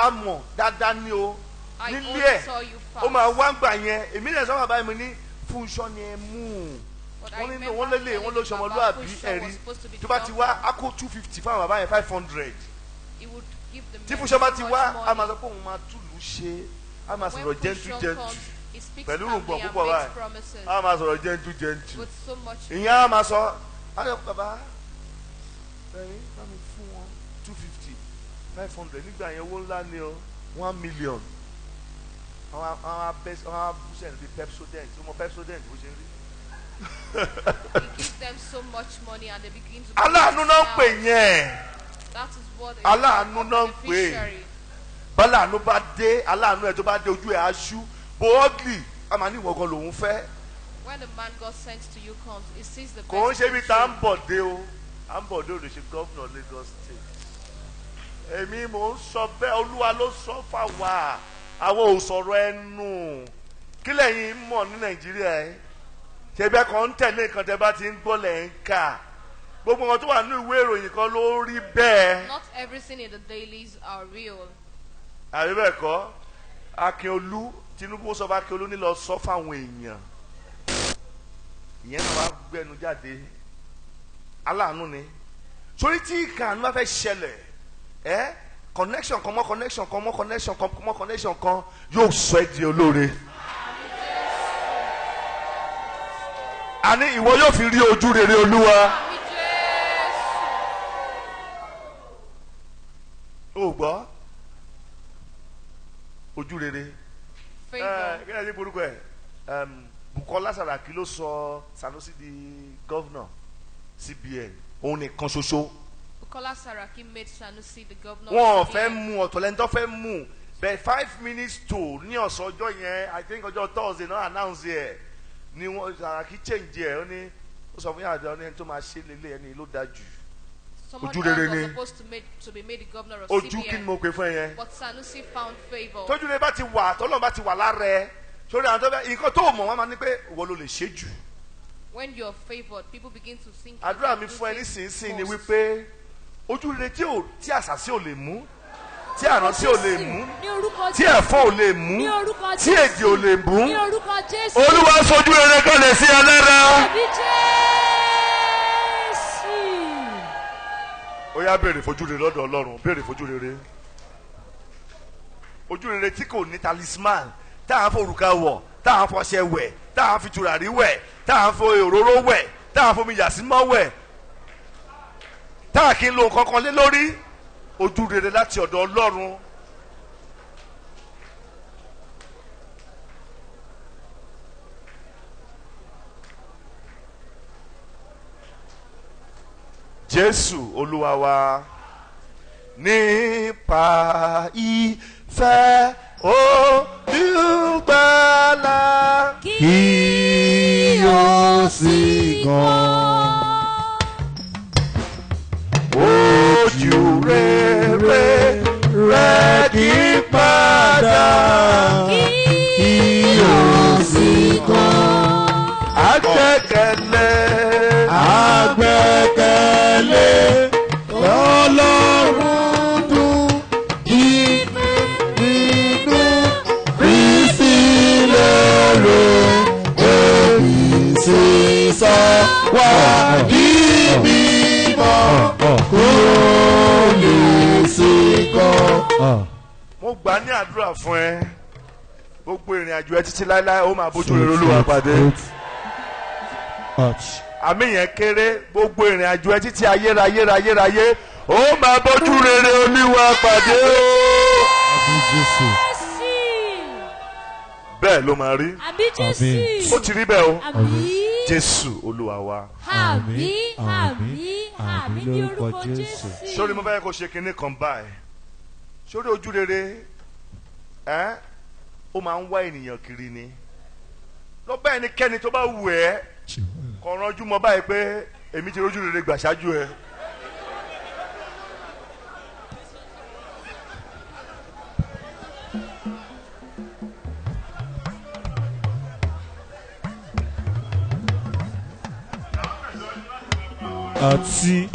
a mọ̀ dáadáa ní o. I Nílé only ẹ̀, saw you fast. ó máa wá ń gbà yẹn. Èmi náà sọ bàbá mi ní Fúnṣọ́ ni ẹ mú. But I Wọ́n nínú remember wọ́n lélẹ̀, wọ́n ló telling Baba ṣọmọlúàbí. Funsho Ẹ̀rí was supposed to be tó bá ti wá governor. á kó 250 fáwọn bàbá yẹn, 500. He would give the Tí men Fúnṣọ́ bá so ti much wá, á money. máa sọ pé òun máa túlù ṣe, á máa When sọ̀rọ̀ gentle Funsho gentle comes, he speaks pẹ̀lú calmly rògbòn and púpọ̀ makes báyìí. promises Á máa sọ̀rọ̀ gentle gentle. with so much. Ìyẹn á máa sọ, á lọ, bàbá ẹ̀rín bá mi fún wọn 250, 500. Nígbà yẹn, owó ńlá ni o, 1 million. Àwọn abẹ́, àwọn abúṣẹ́ ní bíi Pepsodent. Ó mọ Pepsodent bó ṣe ń rí. He gives them so much money and they begin to. Aláàánú náà ń pè yẹn. That is what a Aláàánú náà ń pè. beneficiary. Báláàánú bá dé, aláàánú ẹ̀ tó bá dé, ojú ẹ̀ aṣú bó ugly, a máa ní ìwọ gan lòún fẹ́. When the man God sends to you comes, he sees the Kò ń best ṣe in bí tá à you. ń bọ̀ dé o, à ń bọ̀ dé o lè ṣe gómìnà Lagos State. Èmi mò ń sọ bẹ́ẹ̀, Olúwa ló sọ fáwa, àwọn ò sọ̀rọ̀ ẹnu. Kí lẹ́yìn mọ̀ ní Nàìjíríà ẹ̀ ṣebí ẹ kàn ń tẹ̀lé nǹkan tẹ́ bá ti ń gbọ́ lẹ̀ ń kà. Gbogbo nǹkan tó wà nínú ìwé ìròyìn kan ló rí bẹ́ẹ̀. Not everything in the dailies are real. Àbí bẹ́ẹ̀ kọ́? Akínolú, Tinubu sọ fún Akínolú ní lọ sọ fáwọn èèyàn, ìyẹn náà wàá gbẹnu jáde. Aláàánú ni. Sórí tí ìkànnì bá fẹ́ ṣẹlẹ̀ ẹ́ connection kan mọ́ connection kan mọ́ connection kan mọ́ connection kan yóò sọ ẹ́ di olóore. Àní ìwọ yóò fi rí ojú rere Olúwa. Àmín Jésù. O gbọ́ ojú rere. Favour. Kí ni ẹ ti borúkọ ẹ? Bukola Saraki ló sọ Sanusi di gọ́vnà CBN òun nìkan ṣoṣo. Bukola Saraki made Sanusi the governor. Wọn ò of fẹ́ CBN. mú ọ̀tọ̀ lẹ́ni tó fẹ́ mú bẹ́ẹ̀ 5 minutes to ní ọ̀sán ọjọ́ yẹn, I think ọjọ́ Thursday náà announce ẹ̀ ni wọ́n Saraki change ẹ̀. Ó ní ó sọ fún yàrá ní ẹni tó máa ṣe lélẹ̀ ẹni ló dáa jù. Someone Ojú rere else was ni. supposed to be made the governor of Ojú kí ni CBN. mo pè fún ẹ yẹn? But Sanusi found favor. Tójú rere bá ti wà, tọ́lọ́run bá ti wà lára ẹ sórí àwọn tó bẹ nǹkan tó mọ̀, wọ́n máa ní pé ìwọ ló lè ṣe jù. When you're favored, people begin to think you Àdúrà can mi do fún ẹ things nísinsìnyí ni most. wípé ojú rere tí ò tí àṣàsí ò lè mú, tí àránsí ò lè mú, Ní orúkọ tí Jésù. ẹ̀fọ́ ò lè mú, Ní orúkọ tí èdè ò lè mú, Ní orúkọ Jésù. Olúwa fojú rere kan lè sí ẹ lára. Àmín Jésù. Ó yá, béèrè fojú rere lọ́dọ̀ Ọlọ́run. Béèrè fojú rere, ojú rere tí kò ní talisman, tá à ń forúkà wọ̀, tá à ń fọṣẹ wẹ̀, tá à ń fi tùràrí wẹ̀, tá à ń fo òróró wẹ̀, tá à ń fomi yàsímọ́ wẹ̀, tá à kí ń lo nǹkan kan lé lórí. Ojú rere láti ọ̀dọ̀ Ọlọ́run. Jésù Olúwa wa, nípa ìfẹ́ Olùgbàlà Kí ó sì gan. Ojú rere rẹ̀ kì í padà. Kí ó sì gan. Agbẹ́kẹ̀lé Àgbẹ́kẹ̀lé Ọlọ́run dùn nínú Kristi lérè, èyí sì sọ wá di mímọ́ kó lè sí kan. Mo gbà ní àdúrà fún ẹ, gbogbo ìrìn àjò ẹ títí láéláé, ó máa bójú rere Olúwa pàdé. Àmì yẹn kéré. Gbogbo ìrìn àjò ẹ títí ayérayérayérayé, ó máa bójú rere Olúwa pàdé o. Jésù. Bẹ́ẹ̀ ló máa rí. Àmín Jésù. Ó ti rí bẹ́ẹ̀ o. Àmín. Jésù Olúwa wa. Àmín, àmín, àmín ní orúkọ Jésù. Sórí, mo fẹ́ kó ṣe kinní kan báyìí. Sórí, ojú rere ẹ́, ó máa ń wá ènìyàn kiri ni. Lọ bá ẹnikẹ́ni tó bá wù ẹ́ kọ̀ ránjú mọ́ báyìí pé èmi ti rójú rere gbà ṣáájú ẹ. Àti